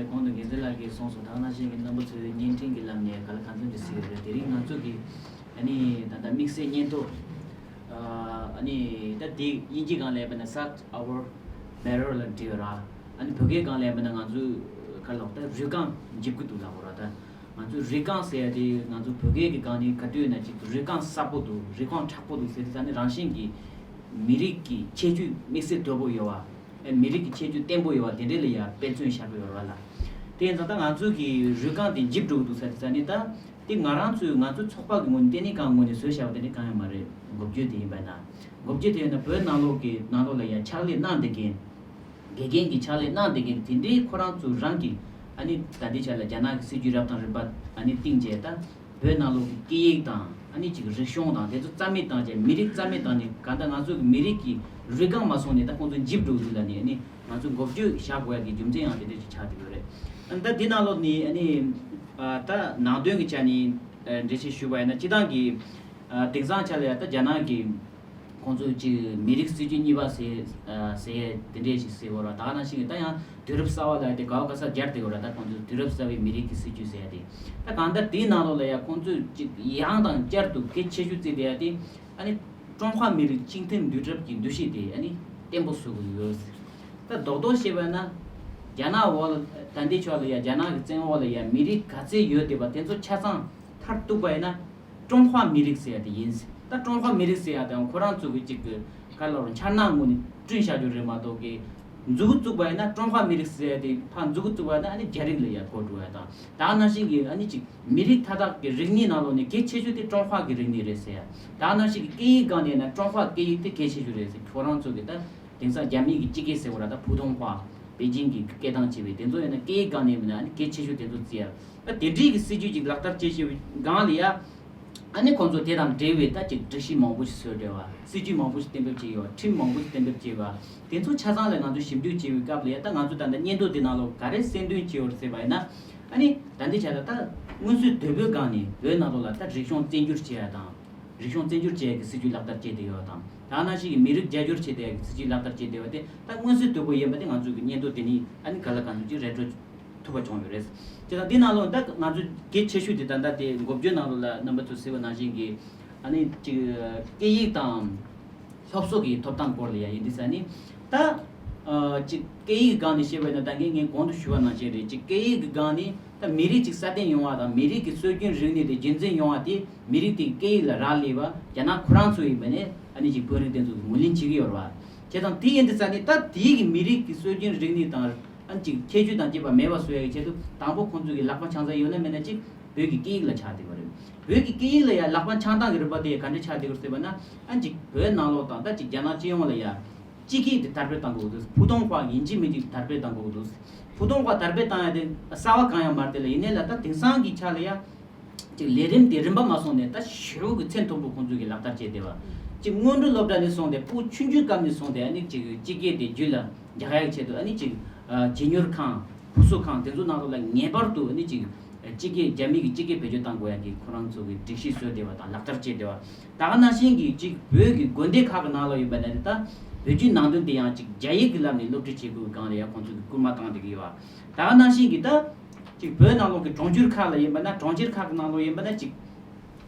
གོང་དུ་འགན་འཛིན་ལགས་ཀྱིས་གསུངས་སོང་། ད་ག་ནང་བཞིན་གྱི་རྣམ་པ་ཚོས་བརྙན་འཕྲིན་གྱི་ལམ་ནས་ག་ལ་གང་འཚམ་ཅིག་གཟིགས་ཡོད་རེད། དེ་རིང་ང་ཚོ་གི་ཨ་ནི་ད་ལྟ་དམིགས་བསལ་སྙན་ཐོ། ཨ་ནི་ད་དེ་དབྱིན་ཇིའི་སྒང་ལ་ཡིན་པ་ན་Salt Our Marrow ལབ་བྲིས་ཡོད་ར། ཨ་ནི་བོད་སྐད་སྒང་ལ་ཡིན་པ་ན་ང་ཚོས་ག་ལབ་ད་རུས་རྐང་འཇིབ་ཀྱི་འདུག་ལབ་དགོས་ར། ད་ང་ཚོས་རུས་རྐང་ཟེར་ཡ་དེ་ང་ཚོ་བོད་སྐད་ཀྱི་སྒང་ནས་ག་དུས་ན་ཅིག་རུས་རྐང་གསལ་པོ་འདུག་རུས་རྐང་མཁྲེགས་པོ་འདུག་ཟེར་དུས་ཙ་ནི་རང་བཞིན་གྱིས་མི་རིགས་ཀྱི་ཁྱད་ཆོས་དམིགས་བསལ་དོད་པོ་ཡོད་པ། ཨེ། མི་རིགས་ཀྱི་ཁྱད་ཆོས་བརྟན་པོ་ཡོད་པ་དེ་འདྲ་ལ་ཡ་དཔེ་མཚོན་བཞག་གི་ཡོད་རེད་བ་ལ། དེ་ཡིན་ཙང་ད་ང་ཚོ་གི་རུས་རྐང་དེ་འཇིབ་འགྲོ་གི་འདུག་ཟེར་དུས་ཙ་ནི་ད་དེ་ང་རང་ཚོས་ང་ཚོའི་ཚོགས་པ་གི་ངོས་ནས་ལྟེ་གནས་ཁང་ངོས་ནས་བཟོས་བཞག་པ་དེ་འདྲ་གང་ཡང་མ་རེད། འགོ་བརྗོད་དེ་ཡིན་པ་ན། འགོ་བརྗོད་དེ་ཡིན་ན་བོད་ནང་ལོགས་ཀྱི་ནང་ལོགས་ལ་ཡ་ཕྱག་ལས་གནང་བསྡད་མཁན། དགེ་རྒན་གྱི་ཕྱག་ལས་གནང་བསྡད་མཁན་དེ་འདྲའི་ཁོ་རང་ཚོ་རང་གི་ཨ་ནི་ད་ལྟའི་ཆ་ལ་རྒྱ་ནག་གི་སྲིད་ཇུས་རབ་དང་རིམ་པ་ཨ་ནི་བཏིང་བྱས་ད་བོད་ནང་ལོགས་ཀྱི་སྐད་ཡིག་དང་ཨ་ནི་ཅིག་རིག་གཞུང་དང་དེ་ཚོ་རྩ་མེད་བཏང་བྱས་མི་རིགས་རྩ་མེད་བཏང་ནས་གང་ལྟར་ང་ཚོ་གི་མི་རིགས་ཀྱི་རུས་རྐང་མ་སོང་ནས་ད་ཁོང་ཚོ་འཇིབ་འགྲོ་འདུག་ལབ་ནས་ཨ་ནི་ང་ཚོ་འགོ་བརྗོད་བཞག་དགོས་ཡ་གི་རྒྱུ་མཚན་ཡང་དེ་འདྲ་ཅིག་ཆགས་བསྡད་ཡོད་རེད། ཨ་ནི་ད་འདི་ནང་ལོགས་ནས་ཨ་ནི་ཨ་ད་ནང་དོན་གྱི་ཆ་ནས་ཨ་འགྲེལ་བཤད་ཞུས་པ་ཡིན་ན་སྤྱི་བཏང་གི་ཨ་དེང་སང་ཆ་ལ་ཡ་ད་རྒྱ་ནག་གི་ཁོང་ཚོས་ཅིག་མི་རིགས་སྲིད་ཇུས་གཉིས་པ་ཟེར་ཨ་ཟེར་དེ་འདྲས་ཅིག་ཟེར་བ་ར། ད་ག་ནང་བཞིན་གྱི་ད་ཡང་དུས་རབས་གསར་བ་ལ་ཡ་དེ་གའོ་ག་ས་སྦྱར་དེ་བ་ར། ད་ཁོང་ཚོས་དུས་རབས་གསར་བའི་མི་རིགས་ཀྱི་སྲིད་ཇུས་ཟེར་ཡ་དེ་ད་གང་ལྟར་དེའི་ནང་ལོགས་ལ་ཡ་ཁོང་ཚོས་ཅིག་ཡང་དང་བསྐྱར་དུ་གལ་ཆེ་ཤོས་བརྩིས་བསྡད་ཡ་དེ་ཨ་ནི་ཀྲུང་ཧྭ་མི་རིགས་གཅིག་མཐུན་འདུས་གྲུབ་ཀྱི་འདུ་ཤེས་དེ་ཨ་ནི་བརྟན་པོ་བཟོ་དགོས་ཡོད། ད་རྡོག་རྡོག་བཤད་པ་ན་རྒྱ་ནག་འོག་ལ་ད་ལྟའི་ཆ་ལ་ཡ་རྒྱ་ནག་གི་བཙན་འོག་ལ་ཡ་མི་རིགས་ག་ཚད་ཡོད་བསྡད་པ་དེ་ཚོ་ཆ་ཚང་མཐར་གཏུགས་པ་ཡིན་ན། ཀྲུང་ཧྭ་མི་རིགས་ཟེར་ཡ་དེ་ཡིན། ད་ཀྲུང་ཧྭ་མི་རིགས་ཟེར་ཡ་དེ་ཁོ་རང་ཚོ་གི་གཅིག་གི་ག་ལ་རུ་འཆར་སྣང་ངོས་ནས་བསྐྲུན་བཞག་རྒྱུ་རེད་མ་གཏོགས་གི་ མཛུབ་གུ་བཙུགས་པ་ཡིན་ན་ཀྲུང་ཧྭ་མི་རིགས་ཟེར་ཡ་དེ་ཕར་མཛུབ་གུ་བཙུགས་པ་ཡིན་ན་ཨ་ནི་རྒྱ་རིགས་ལ་ཡ་གོ་འགྲོ་ཡ་དང་། ད་ག་ནང་བཞིན་གྱི་ཨ་ནི་ཅིག་མི་རིགས་མཐའ་དག་གི་རིག་གནས་ནང་ལོགས་ནས་གལ་ཆེ་ཤོས་དེ་ཀྲུང་ཧྭ་གི་རིག་གནས་རེད་ཟེར་ཡ། ད་ག་ནང་བཞིན་གྱི་སྐད་ཡིག་སྒང་ནས་ཡིན་ན་ཀྲུང་ཧྭ་སྐད་ཡིག་དེ་གལ་ཆེ་ཤོས་རེད་ཟེར། ཁོ་རང་ཚོ་གི་ད་དེང་སང་རྒྱ་མི་གི་སྤྱི་སྐད་ཟེར་བ་ར་ད་ཕུ་ཐུང་ཧྭ་པེ་ཅིང་གི་སྐད་གདངས་བྱས་པའི་དེ་ཚོ་ཡིན་ན་སྐད་ཡིག་སྒང་ནས་མིན་ན་ཨ་ནི་གལ་ཆེ་ཤོས་དེ་ཚོ་བརྩི་ཡ། ད་དེ་འདྲའི་གི་སྲིད་ཇུས་ཅིག་ལག་བསྟར་བྱེད་བཞིན་པའི་སྒང་ལ་ཡ། ཨ་ནི་ཁོང་ཚོ་དེ་དང་འབྲེལ་བའི་ད་ཅིག་སྒྲིག་གཞི་མང་པོ་ཞིག་བཟོས་བསྡད་པ། སྲིད་ཇུས་མང་པོ་ཞིག་གཏན་འབེབས་བྱས་ཡོད། ཁྲིམས་མང་པོ་ཞིག་གཏན་འབེབས་བྱས་པ། དེ་ཚོ་ཆ་ཚང་ལ་ང་ཚོ་ཞིབ་འཇུག་བྱེད་པའི་སྐབས་ལ་ཡ་ད་ང་ཚོ་ད་ལྟ་སྙན་ཐོ་འདི་ནང་ལོགས་ག་རེ་གསལ་སྟོན་བྱས་ཡོད་ཟེར་བ་ཡིན་ན། ཨ་ནི་ད་འདི་ཆ་ལ་ད་སྔོན་སྲོལ་དོད་པོའི་སྒང་ནས་བོད་ནང་ལོགས་ལ་ད་རིག་གཞུང་བཙན་སྒྱུར་བྱེད་ཡ་དང་། རིག་གཞུང་བཙན་སྒྱུར་བྱེད་ཡ་གི་སྲིད་ཇུས་ལག་བསྟར་བྱས་བསྡད་ཡོད་དང་། ད་ག་ནང་བཞིན་གྱི་མི་རིགས་རྒྱ་སྒྱུར་བྱེད་བསྡད་ཡ་གི་སྲིད་ཇུས་ལག་བསྟར་བྱས་བསྡད་ཡོད་དེ་ད་མངོན་གསལ་དོད་པོ་ཡིན་པ་དེ་ང་ཚོས་ཀྱི་སྙན་ཐོ་དེ་ནས་ཨ་ནི་ག་ལ་གང་འཚམ་ཅིག་ར་སྤྲོད་ཐུབ་པ་བྱུང་ཡོད་རེད། བྱས་ཙང་འདི་ནང་ལོགས་ད་ང་ཚོ་གལ་ཆེ་ཤོས་དེ་ད་ལྟ་དེ་འགོ་བརྗོད་ནང་ལོགས་ལ་རྣམ་པ་ཚོས་གཟིགས་པ་ནང་བཞིན་གྱི་ཨ་ནི་ཅིག་སྐད་ཡིག་དང་སློབ་གསོ་གི་ཐོབ་ཐང་སྐོར་ལ་ཡ་ཡིན་དུས་ས་ནི་ད་ཅིག་སྐད་ཡིག་སྒང་ནས་བཤད་པ་ཡིན་ན་ད་གིན་ངས་གོང་དུ་ཞུས་པ་ནང་བཞིན་རེད། ཅིག་སྐད་ཡིག་གི་སྒང་ནས་ད་མི་རིགས་ཅིག་སྲ་བརྟན་ཡོང་བ་དང་མི་རིགས་ཀྱི་སྲོལ་རྒྱུན་རིག་གནས་དེ་རྒྱུན་འཛིན་ཡོང་བ་དེ་མི་རིགས་དེ་སྐད་ཡིག་ལ་རག་ལས་པ་རྒྱ་ནག་ཁོ་རང་ཚོ་ཡིན་པ་ནས་ཨ་ནི་ཅིག་བོད་རིགས་དེ་ཚོ་གི་ངོས་ལེན་བྱེད་ཀྱི་ཡོད་རེད་བ། བྱས་ཙང་དེ་ཡིན་དུས་ས་ནི་ད་དེའི་གི་མི་རིགས་ཀྱི་སྲོལ་རྒྱུན་རིག་གནས་དང་། ཨ་ནི་ཅིག་ཁྱད་ཆོས་དང་བཅས་པ་མེད་པ་བཟོ་ཡ་གི་ཆེད་དུ་དང་པོ་ཁོང་ཚོ་གི་ལག་པ་འཆང་ས་ཡོད་ན་མེད་ན་ཅིག་བོད་ཀྱི་སྐད་ཡིག་ལ་ཆགས་བསྡད་པ་རེད། བོད་ཀྱི་སྐད་ཡིག་ལ་ཡ་ལག་པ་འཆང་སྟངས་ཀྱི་རིམ་པ་དེ་ག་འདྲ་ཆགས་བསྡད་ཡོད་ཟེར་བ་ན། ཨ་ནི་ཅིག་བོད་ནང་ལོགས་དང་ད་ཅིག་རྒྱ་ནག་སྤྱི་ཡོངས་ལ་ཡ་སྤྱི་སྐད་དེ་དར་སྤེལ་གཏང་དགོས་འདུག་ཕུ་ཐུང་ཧྭ་ཡིན་གཅིག་མིན་གཅིག་དར་སྤེལ་གཏང་དགོས་འདུག་ཕུ་ཐུང་ཧྭ་དར་སྤེལ་གཏང་ཡ་དེ་གསར་བ་གང་ཡང་མ་རེད། དེ་ལ་ཡིན་ནའི་ལ་ད་དེང་སང་གི་ཆ་ལ་ཡ། ཅིག་ལས་རིམ་དེ་རིམ་པ་མ་སོང་ནས་ད་ཞེ་པོ་གི་ཚད་མཐོན་པོ་ཁོང་ཚོས་ཀྱི་ལག་བསྟར་བྱས་བསྡད་པ། ཅིག་སྔོན་འགྲོ་སློབ་གྲྭ་ནས་བཟུང་སྟེ་ཕྲུ་གུ་ཆུང་ཆུང་སྐབས་ནས་བཟུང་སྟེ་ཨ་ནི་ཅིག་སྤྱི་སྐད་དེ་རྒྱུད་ལ་འཇགས་ཡག་ཆེད་དུ་ཨ་ནི་ཅིག་བྱིས་གཉོར་ཁང་། བུ་གསོ་ཁང་དེ་ཚོ་ནང་ལོགས་ལ་ངེས་པར་དུ་ཨ་ནི་ཅིག་སྤྱི་སྐད་རྒྱ་མི་གི་སྤྱི་སྐད་བེད་སྤྱོད་གཏང་དགོས་ཡག་གི་ཁོ་རང་ཚོ་གི་སྒྲིག་གཞི་བཟོས་བསྡད་པ་དང་ལག་བསྟར་བྱས་བསྡད་པ། ད་ག་ནང་བཞིན་གྱི་ཅིག་བོད་ཀྱི་དགོན་སྡེ་ཁག་གི་ནང་ལོགས་ཡིན་པ་ན་ད་བོད་བརྒྱུད་ནང་བསྟན་དེ་ཡང་ཅིག་རྒྱ་ཡིག་གི་ལམ་ནས་སློབ་ཁྲིད་བྱེད་དགོས་པའི་སྒང་ལ་ཡང་ཁོང་ཚོ་གི་སྐུལ་མ་བཏང་བསྡད་ཀྱི་ཡོད་པ། ད་ག་ནང་བཞིན་གྱི་ད། ཅིག་བོད་ནང་ལོགས་ཀྱི་གྲོང་ཁྱེར་ཁག་ལ་ཡིན་པ་ན་གྲོང་ཁྱེར་ཁག་གི་ནང་ལོགས་ཡིན་པ་ན་ཅིག་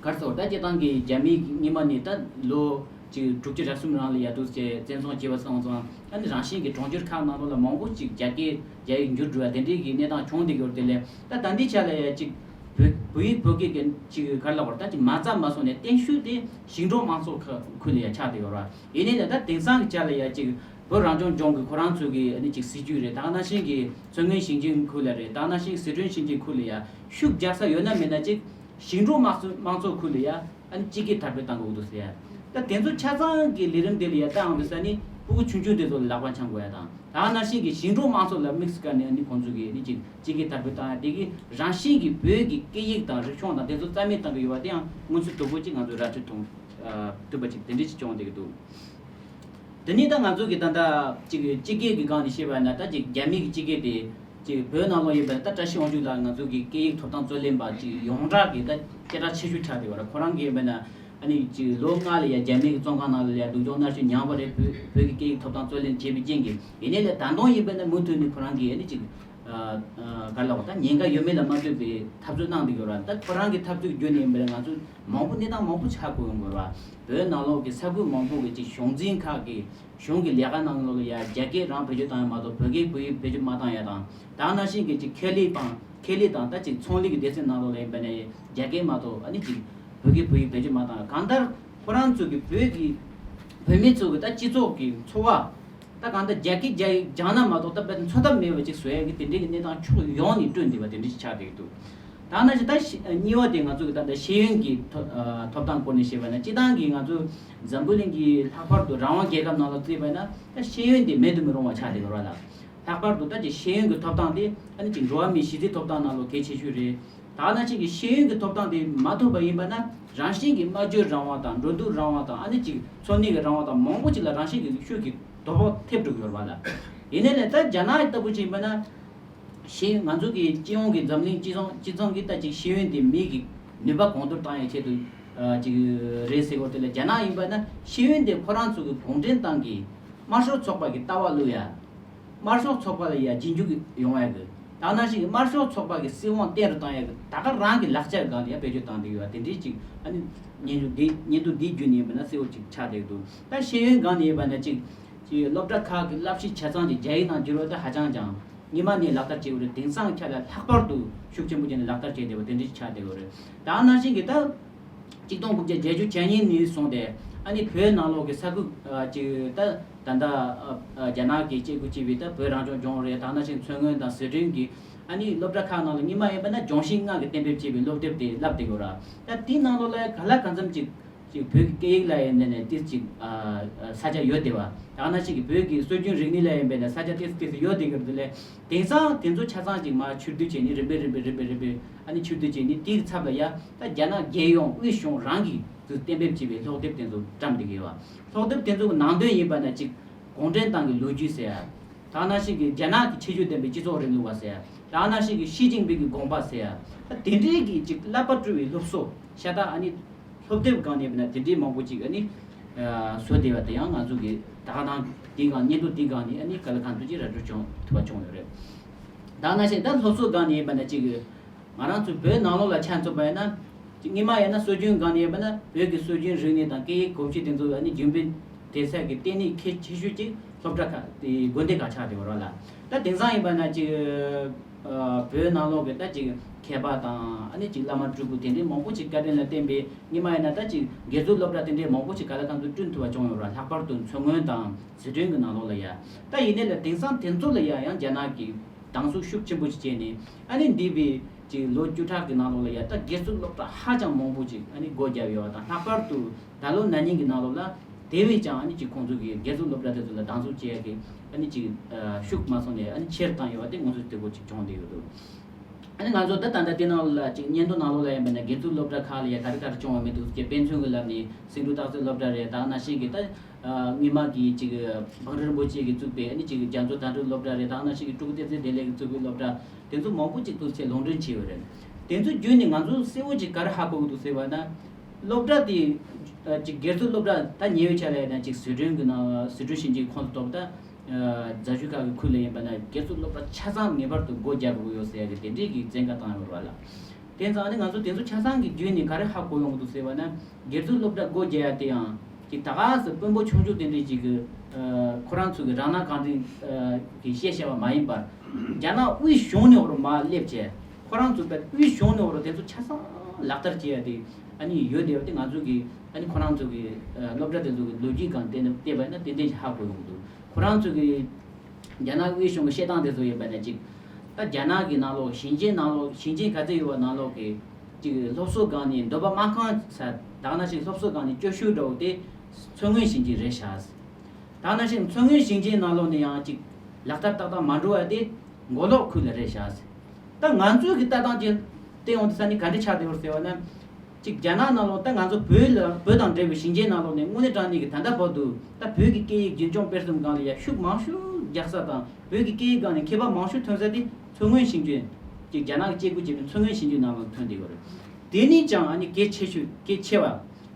ག་རེ་ཟེར་བ་ད་སྤྱིར་བཏང་གི་རྒྱ་མིའི་སྔོན་མ་ནས་ད་ལོ་ཅིག་དྲུག་ཅུ་རེ་གསུམ་རིང་ལ་ཡ་འདུག་སེ་བཙན་བཟུང་བྱས་པ་སོང་ཙང་ཨ་ནི་རང་བཞིན་གྱི་གྲོང་ཁྱེར་ཁག་ནང་ལོགས་ལ་མང་པོ་ཅིག་རྒྱ་སྐད་རྒྱ་ཡིག་འགྱུར་འགྲོ་བ་དེ་འདྲའི་གི་གནས་སྟངས་བྱུང་བསྡད་ཡོད་རེད། དེ་ལས་ད་ད་ལྟའི་ཆ་ལ་ཡ་ཅིག་བོད་བོད་ཡིག་བོད་སྐད་ཀྱི་ཅིག་ག་རེ་ལབ་དགོས་རེད། ད་ཅིག་མ་རྩ་མ་སོང་ནས་བརྟན་བཞུགས་དེ་ཞིང་འབྲོག་དམངས་ཚོགས་ཁ་ཁུལ་ལ་ཡ་ཆགས་བསྡད་ཡོད་རེད། ཡིན་ནའི་ལ་ད་དེང་སང་གི་ཆ་ལ་ཡ་ཅིག་བོད་རང་སྐྱོང་ལྗོངས་ཀྱི་ཁོ་རང་ཚོ་གི་ཨ་ནི་ཅིག་སྲིད་ཇུས་རེད། ད་ག་ནང་བཞིན་གྱི་མཚོ་སྔོན་ཞིང་ཆེན་ཁུལ་ལ་རེད། ད་ག་ནང་བཞིན་གྱི་སི་ཁྲོན་ཞིང་ཆེན་ཁུལ་ལ་ཡ་ཤུགས་རྒྱག་ས་ཡོད་ན་མེད་ན་ཅིག་ཞིང་འབྲོག་དམངས་གཙོ་དམངས་ཚོགས་ཁུལ་ལ་ཡ་ཨ་ནི་སྤྱི་སྐད་དར་སྤེལ་གཏང་དགོས་འདུག་ཟེར་ཡ། ད་དེ་ཚོ་ཆ་ཚང་གི་ལས་རིམ་དེ་ལ་ཡ་ད་ཨང་དུ་ས་ནི་ཕྲུ་གུ་ཆུང་ཆུང་དེ་ཚོ་ལ་ལག་པ་འཆང་དགོས་ཡ་དང་། ད་ག་ནང་བཞིན་གྱི་ཞིང་འབྲོག་དམངས་ཚོགས་ལ་དམིགས་སུ་བཀར་ནས་ཨ་ནི་ཁོང་ཚོ་གི་ཨ་ནི་ཅིག་སྤྱི་སྐད་དར་སྤེལ་བཏང་ཡ་དེ་གི་རང་བཞིན་གྱི་བོད་ཀྱི་སྐད་ཡིག་དང་རིག་གཞུང་དང་དེ་ཚོ་རྩ་མེད་གཏང་གི་ཡོད་པ་དེ་ཡང་མངོན་གསལ་དོད་པོ་ཅིག་ང་ཚོས་ར་སྤྲོད་གཏོང་ཐུབ་པ་ཅིག་དེ་འདྲ་ཞིག་བྱུང་བསྡད་ཀྱི་འདུག་དེ་ནས་ད་ང་ཚོ་གི་ད་ལྟ་ཅིག་སྤྱི་སྐད་ཀྱི་སྒང་ནས་བཤད་པ་ན་ད་ཅིག་རྒྱ་མི་གི་སྤྱི་སྐད་དེ་ཅིག་བོད་ནང་ལོགས་ཡིན་པ་ན་ད་བཀྲ་ཤིས་དབང་ཕྱུག་ལགས་ང་ཚོ་གི་སྐད་ཡིག་ཐོབ་ཐང་རྩོད་ལེན་པ་ཅིག་ཡོངས་གྲགས་ཀྱི་ད་སྐད་གྲགས་ཆེ་ཤོས་ཆགས་བསྡད་ཡོད་རེད། ཁོ་རང་གིས་ཡིན་པ་ན་ཨ་ནི་ཅིག་ལོ་ལྔ་ལ་ཡ་རྒྱ་མི་གི་བཙོན་ཁང་ནང་ལ་ཡ་སྡུག་སྦྱོང་མནར་གཅོད་མྱངས་པ་རེད། བོད་བོད་ཀྱི་སྐད་ཡིག་ཐོབ་ཐང་རྩོད་ལེན་བྱས་པའི་རྐྱེན་གྱིས། ཡིན་ནའི་ལས་ད་དུང་ཡིན་པ་ན་མུ་མཐུད་ནས་ཁོ་རང་གིས་ཨ་ནི་ཅིག་ཨ་ག་ལབ་དགོས་ད་ཉེན་ཁ་ཡོད་མེད་ལ་མ་ལྟོས་པའི་འཐབ་རྩོད་གནང་བསྡད་ཡོད་རེད། ད་ཁོ་རང་གི་འཐབ་རྩོད་བརྒྱུད་ནས་ཡིན་པ་ན་ང་ཚོ་མང་པོ་གནས་སྟངས་མང་པོ་ཆགས་དགོས་ཡོང་གི་རེད་བ། བོད་ནང་ལོགས་ཀྱི་ས་ཁུལ་མང་པོ་གི་ཅིག་གཞུང་འཛིན་ཁག་གིས་གཞུང་གི་ལས་ཀ་ནང་ལོགས་ལ་ཡ་རྒྱ་སྐད་རང་བེད་སྤྱོད་བཏང་ཡ་མ་གཏོགས་བོད་སྐད་བོད་ཡིག་བེད་སྤྱོད་མ་བཏང་ཡ་དང་། ད་ག་ནང་བཞིན་གྱི་ཅིག་ཁེ་ལས་དང་ཁེ་ལས་དང་ད་ཅིག་ཚོང་ལས་ཀྱི་སྡེ་ཚན་ནང་ལོགས་ལ་ཡིན་པ་ནས་རྒྱ་སྐད་མ་གཏོགས་ཨ་ནི་ཅིག་བོད་སྐད་བོད་ཡིག་བེད་སྤྱོད་མ་བཏང་ཡ། གང་ལྟར་ཁོ་རང་ཚོ་གི་བོད་ཀྱི་བོད་མི་ཚོ་གི་ད་སྤྱི་ཚོགས་ཀྱི་འཚོ་བ་ད་གང་ལྟར་རྒྱ་སྐད་རྒྱ་ཡིག་སྦྱངས་ན་མ་གཏོགས་ད་དཔེ་འཚོ་ཐབས་མེད་པ་ཅིག་བཟོ་ཡ་གི་དེ་འདྲའི་གི་གནས་སྟངས་ཕྱོགས་ཡོངས་ནས་བསྐྲུན་བསྡད་པ་དེ་འདྲ་ཞིག་ཆགས་བསྡད་ཀྱི་འདུག་ད་ག་ནང་བཞིན་ད་ཤེས་གཉིས་པ་དེ་ང་ཚོ་གི་ད་ལྟ་ཤེས་ཡོན་གྱི་ཐོ་ཨ་ཐོབ་ཐང་སྐོར་ནས་བཤད་པ་ན་སྤྱིར་བཏང་གི་ང་ཚོ་འཛམ་བུ་གླིང་གི་ལྷག་པར་དུ་རང་དབང་རྒྱལ་ཁབ་ནང་ལ་བརྩིས་པ་ན་ད་ཤེས་ཡོན་དེ་མེད་དུ་མི་རུང་བ་ཆགས་བསྡད་ཀྱི་རེད་ལ། ལྷག་པར་དུ་ད་ཅིག་ཤེས་ཡོན་གྱི་ཐོབ་ཐང་དེ་ཨ་ནི་ཅིག་འགྲོ་བ་མིའི་གཞི་རྩའི་ཐོབ་ཐང་ནང་ལོགས་གལ་ཆེ་ཤོས་རེད། ད་ག་ནང་བཞིན་གྱི་ཤེས་ཡོན་གྱི་ཐོབ་ཐང་དེ་མ་ཐོབ་པ་ཡིན་པ་ན་རང་བཞིན་གྱི་སྨྲ་བརྗོད་རང་དབང་དང་འགྲོ་འདུག་རང་དབང་དང་ཨ་ནི་ཅིག་འཚོ་གནས་ཀྱི་རང་དབང་དང་མང་པོ་ཅིག་ལ་རང་བཞིན་གྱི་ཤུགས་ཀྱིས་དོ་ཕོག་ཐེབས་འགྲོ་གི་ཡོད་རེད་བ་ལ། ཡིན་ནའི་ལས་ད་རྒྱ་ནག་ལྟ་བུ་ཅིག་ཡིན་པ་ན། ཤེས་ང་ཚོ་གི་སྤྱི་ཡོངས་ཀྱི་འཛམ་གླིང་སྤྱི་ཚོགས་སྤྱི་ཚོགས་ཀྱི་ད་ཅིག་ཤེས་ཡོན་དེ་མི་གི་ནུས་པ་གོང་མཐོར་བཏང་ཡའི་ཆེད་དུ་ཨ་ཅིག་རེད་ཟེར་གོ། དེ་ལ་རྒྱ་ནག་ཡིན་པ་ན་ཤེས་ཡོན་དེ་ཁོ་རང་ཚོ་གི་གུང་ཁྲན་ཏང་གི་དམར་ཤོག་ཚོགས་པ་གི་ལྟ་བ་བླུག་ཡ། དམར་ཤོག་ཚོགས་པ་ལ་ཡ་རྗེས་འཇུག་ཡོང་ཡ་གི། ད་ག་ནང་བཞིན་གྱི་དམར་ཤོག་ཚོགས་པ་གི་སྲིད་དབང་བརྟན་རུ་བཏང་ཡ་གི་ད་ག་རང་གི་ལག་ཆ་སྒང་ལ་ཡ་བེད་སྤྱོད་བཏང་བསྡད་ཡོད་པ་དེ་འདྲའི་ཅིག་ཨ་ནི་སྙན་ཞུ་འདི་སྙན་ཐོ་འདིའི་བརྒྱུད་ནས་ཡིན་པ་ན་གསལ་བོ་ཅིག་ཆགས་བསྡད་འདུག་ད་ཤེས་ཡོན་སྒང་ནས་ཡིན་པ་ན་ཅིག་ཅིག་སློབ་གྲྭ་ཁག་གི་བསླབ་གཞི་ཆ་ཚང་ཅིག་རྒྱ་ཡིག་ནང་བསྒྱུར་བ་ད་ཧ་ཅང་ཅང་། སྔོན་མ་ནས་ལག་བསྟར་བྱས་ཡོད་རེད། དེང་སང་ཆ་ལ་ལྷག་པར་དུ་ཤུགས་ཆེན་པོ་བྱས་ནས་ལག་བསྟར་བྱས་བསྡད་པ་དེ་འདྲ་ཞིག་ཆགས་བསྡད་ཡོད་རེད། ད་ག་ནང་བཞིན་གྱི་ད་གཅིག་སྟོང་དགུ་བརྒྱ་བརྒྱད་ཅུ་གྱ་གཉིས་ནས་བཟུང་སྟེ་ ཨ་ནི་བོད་ནང་ལོགས་ཀྱི་ས་ཁུལ་ཨ་ཅིག་ད་ད་ལྟ་ཨ་ཨ་རྒྱ་ནག་གིས་བཅད་བགོས་བྱས་པའི་ད་བོད་རང་སྐྱོང་ལྗོངས་རེད། དེ་ནང་བཞིན་མཚོ་སྔོན་དང་ཟི་ཁྲོན་གྱི་ཨ་ནི་སློབ་གྲྭ་ཁག་ནང་ལ་སྔོན་མ་ཡིན་པ་ན་ལྗོངས་ཤིང་ལྔ་གིས་གཏན་འབེབས་བྱས་པའི་སློབ་དེབ་དེ་བསླབས་བསྡད་ཡོད་ར། ད་དེའི་ནང་ལོགས་ལ་ག་ལ་གང་འཚམ་ཅིག་ཅིག་བོད་ཀྱི་སྐད་ཡིག་ལ་ཡིན་ནས་ཏིས་ཅིག་ཨ་ཨ་ས་ཆ་ཡོད་དེ་བ། དེ་ནང་བཞིན་གྱི་བོད་ཀྱི་སྲོལ་རྒྱུན་རིག་གནས་ལ་ཡིན་པས་ན་ས་ཆ་ཏིས་ཏིས་ཡོད་དེ་གི་དེ་ལས་དེང་སང་དེ་ཚོ་ཆ་ཚང་ཅིག་མར་ཕྱིར་བསྡུ་བྱས་ནས་རིམ་པས་རིམ་པས་རིམ་པས་རིམ་པས་ཨ་ནི་ཕྱིར་བསྡུ་བྱས་ནས་དེའི་ཚབ་ལ་ཡ་ད་རྒྱ་ནག་རྒྱལ་ཡོངས་དབུས་གཞུང་རང་གིས་ཚུར་གཏན་འབེབས་བྱས་པའི་སློབ་དེབ་དེ་ཚོ་བཀྲམ་བསྡད་ཀྱི་ཡོད་བ། སློབ་དེབ་དེ་ཚོ་གི་ནང་དོན་ཡིན་པ་ན་ཅིག་གུང་ཁྲན་ཏང་གི་ལོ་རྒྱུས་ཟེར་ཡ། དེ་ནང་བཞིན་གྱི་རྒྱ་ནག་གི་ཁྱད་ཆོས་ལྡན་པའི་སྤྱི་ཚོགས་རིང་ལུགས་པ་ཟེར་ཡ། དེ་ནང་བཞིན་གྱི་ཞི་ཅིན་ཕིང་གི་དགོངས་པ་ཟེར་ཡ། ད་དེ་འདྲའི་གི་ཅིག་བསླབ་པ་སྤྲོ་བའི་སློབ་གསོ་ཤ་སྟག་ཨ་ནི་སློབ་དེབ་སྒང་ནས་ཡིན་ན་དེ་འདྲའི་མང་པོ་ཅིག་ཨ་ནི་ཨ་བཟོ་བསྡད་པ་དེ་ཡང་ང་ཚོ་གི་ད་ག་ནང་དེའི་སྒང་སྙན་ཐོ་དེའི་སྒང་ནས་ཨ་ནི་ག་ལ་གང་འཚམ་ཅིག་ར་སྤྲོད་བྱུང་ཐུབ་པ་བྱུང་ཡོད་རེད། དེ་ནང་བཞིན་ད་སློབ་གསོ་སྒང་ནས་ཡིན་པ་ན་ཅིག་ང་རང་ཚོ་བོད་ནང་ལོགས་ལ་ཆ་མཚོན་པ་ཡིན་ན། སྔོན་མ་ཡིན་ན་སྲོལ་རྒྱུན་སྒང་ནས་ཡིན་པ་ན་བོད་ཀྱི་སྲོལ་རྒྱུན་རིག་གནས་དང་སྐད་ཡིག་གོམས་གཤིས་དེ་ཚོ་ཨ་ནི་རྒྱུན་སྤེལ་དེ་ཚད་ཀྱི་ལྟེ་གནས་ཁེ་ཆེ་ཤོས་ཀྱི་སློབ་གྲྭ་ཁག་དེ་དགོན་སྡེ་ཁག་ཆགས་བསྡད་ཡོད་རེད་ལ། ད་དེང་སང་ཡིན་པ་ན་ཅིག་ཨ་བོད་ནང་ལོགས་ཀྱི་ད་ཅིག་མཁས་པ་དང་ཨ་ནི་ཅིག་བླ་མ་སྤྲུལ་སྐུ་དེ་འདྲའི་མང་པོ་ཅིག་བཀའ་དྲིན་ལ་བརྟེན་པའི་སྔོན་མ་ཡིན་ན་ད་ཅིག་དགེ་ཚུལ་སློབ་གྲྭ་དེ་འདྲའི་མང་པོ་ཅིག་ག་ལ་གང་འཚམ་བསྐྲུན་ཐུབ་པ་བྱུང་ཡོད་རེད། ལྷག་པར་དུ་མཚོ་སྔོན་དང་ཟི་ཁྲོན་གྱི་ནང་ལོགས་ལ་ཡ། ད་ཡིན་ནའི་ལ་དེང་སང་དེ་ཚོ་ལ་ཡ་ཡང་རྒྱ་ནག་གིས་སྡང་ཟུག་ཤུགས་ཆེན་པོ་ཞིག་བྱས་ནས་ཨ་ནི་འདས་པའི་ཅིག་ལོ་བཅུ་ཕྲག་གི་ནང་ལོགས་ལ་ཡ་ད་དགེ་ཚུལ་སློབ་གྲྭ་ཧ་ཅང་མང་པོ་ཅིག་ཨ་ནི་སྒོ་བརྒྱབ་ཡོད་པ་དང་། ལྷག་པར་དུ་ད་ལོ་ན་ནིང་གི་ནང་ལོགས་ལ་དེ་བས་ཀྱང་ཨ་ནི་ཅིག་ཁོང་ཚོ་གིས་དགེ་ཚུལ་སློབ་གྲྭ་དེ་ཚོ་ལ་སྡང་ཟུག་བྱེད་ཡ་གི་ཨ་ནི་ཅིག་ཤུགས་མ་སོང་ནས་ཨ་ནི་ཆེར་བཏང་ཡོད་པ་དེ་ང་ཚོས་དེ་གོ་ཅིག་བྱུང་བསྡད་ཡོད་འདུག་ཨ་ནི་ང་ཚོ་ད་ད་ལྟ་དེ་ནང་ལ་ཅིག་སྙན་ཐོ་ནང་ལོགས་ལ་ཡིན་པ་ན་དགེ་ཚུལ་སློབ་གྲྭ་ཁག་ལ་ཡ་ག་རེ་ག་རེ་བྱུང་བ་མི་འདུག་ཅེས་དཔེ་མཚོན་གྱི་ལམ་ནས་སེང་འབྲུག་སྟག་རྩེ་སློབ་གྲྭ་རེད། ད་ནང་བཞིན་གྱི་ད་སྔོན་མ་གི་ཅིག་འབངས་རིན་པོ་ཆེ་གིས་བཙུགས་པའི་ཨ་ནི་ཅིག་རྒྱ་མཚོ་དྭ་ཕྲུག་སློབ་གྲྭ་རེད། ད་ནང་བཞིན་གྱི་སྤྲུལ་སྐུ་བསྟན་འཛིན་བདེ་ལེགས་ཀྱིས་བཙུགས་པའི་སློབ་གྲྭ་དེ་ཚོ་མང་པོ་ཅིག་ཏུ་ཆེ་ལུང་འདྲེན་བྱས་ཡོད་རེད། དེ་ཚོ་བརྒྱུད་ནས་ང་ཚོ་གསལ་བོ་ཅིག་ག་རེ་ཧ་གོ་གི་འདུག་ཟེར་བ་ན། སློབ་གྲྭ་དེ་ཅིག་སྒེར་ཚུགས་སློབ་གྲྭ་ད་ཉེ་བའི་ཆར་ལ་ཡིན་ན་ཅིག་ཟི་ཁྲོན་གྱི་ནང་ཟི་ཁྲོན་ཞིང་ཆེན་ཁོངས་སུ་གཏོགས་ད། རྫ་ཆུ་ཁག་གི་ཁུལ་ལ་ཡིན་པ་ན་སྒེར་ཚུགས་སློབ་གྲྭ་ཆ་ཚང་ངེས་པར་དུ་སྒོ་རྒྱག་དགོས་ཡོད་ཟེར་ཡ་གི་དེ་འདྲའི་གི་བཙན་བཀའ་བཏང་ཡོད་རེད་བ་ལ། དེ་ཙང་ནི་ང་ཚོ་དེ་ཚོ་ཆ་ཚང་གི་བརྒྱུད་ནས་ག་རེ་ཧ་གོ་ཡོང་གི་འདུག་ཟེར་བ་ན། སྒེར་ཚུགས་སློབ་གྲྭ་སྒོ་རྒྱག་ཡ་དེ་ཡང་ཅིག་ད་ག་སེ་དཔོན་པོ་ཆུང་ཆུང་དེ་འདྲའི་ཅིག་གི་ཁོ་རང་ཚོ་གི་རང་སྣང་གང་དྲན་གི་བཤད་བཤད་པ་མ་ཡིན་པར། རྒྱ་ནག་དབུས་གཞུང་ནས་འོར་མར་སླེབས་བྱས་ཁོ་རང་ཚོ་དཔེ་དབུས་གཞུང་ནས་འོར་དེ་ཚོ་ཆ་ཚང་ལག་བསྟར་བྱེད་ཡ་དེ་ཨ་ནི་ཡོད་དེ་ཡོད་དེ་ང་ཚོ་གི་ཨ་ནི་ཁོ་རང་ཚོ་གི་སློབ་གྲྭ་དེ་ཚོ་གི་ལོ་རྒྱུས་སྒང་བལྟས་ན་བལྟས་པ་ཡིན་ན་དེ་འདྲའི་ཧ་གོ་ཡོང་གི་འདུག་ཁོ་རང་ཚོ་གི་རྒྱ་ནག་དབུས་གཞུང་གི་བཤད་སྟངས་དེ་ཚོ་ཡིན་པ་ནས་ཅིག་ད་རྒྱ་ནག་གི་ནང་ལོགས་ཞིང་ཆེན་ནང་ལོགས་ཞིང་ཆེན་ག་ཚོད་ཡོད་པ་ནང་ལོགས་ཀྱི་ཅིག་སློབ་གསོ་སྒང་ནས་འདོད་པ་སྨྲ་ཁང་ས་ད་ག་ནང་བཞིན་སློབ་གསོ་སྒང་ནས་སྐྱོ་ཤོས་འདྲ་བོ་དེ་མཚོ་སྔོན་ཞིང་ཆེན་རེད་ཤག་ད་ག་ནང་བཞིན་མཚོ་སྔོན་ཞིང་ཆེན་ནང་ལོགས་ནས་ཡང་ཅིག་ལག་བསྟར་ཏག་ཏག་མ་འགྲོ་བ་དེ་མགོ་ལོག་ཁུལ་ལ་རེད་ཤག་ད་ང་ཚོའི་གི་ལྟ་སྟངས་ཀྱི་བལྟས་ཡོང་དུས་ས་ནི་ག་འདྲ་ཆགས་བསྡད་ཡོད་ཟེར་བ་ན། གཅིག་རྒྱ་ནག་ནང་ལོགས་ད་ང་ཚོ་བོད་ལ་བོད་དང་འབྲེལ་བའི་ཞིང་ཆེན་ནང་ལོགས་ནས་དངོས་གནས་དྲང་གནས་ཀྱི་ད་ལྟ་བར་དུ་ད་བོད་ཀྱི་སྐད་ཡིག་རྒྱུན་སྐྱོང་སྤེལ་གསུམ་སྒང་ལ་ཡ་ཤུགས་མང་ཤོས་རྒྱག་ས་དང་བོད་ཀྱི་སྐད་ཡིག་སྒང་ནས་མཁས་པ་མང་ཤོས་ཐོན་ས་དེ་མཚོ་སྔོན་ཞིང་ཆེན། གཅིག་རྒྱ་ནག་གི་བཅད་བགོས་བྱས་པའི་མཚོ་སྔོན་ཞིང་ཆེན་ནང་ལ་ཐོན་བསྡད་ཡོད་རེད། དེ་ནས་ཀྱང་ཨ་ནི་གལ་ཆེ་ཤོས་གལ་ཆེ་བ་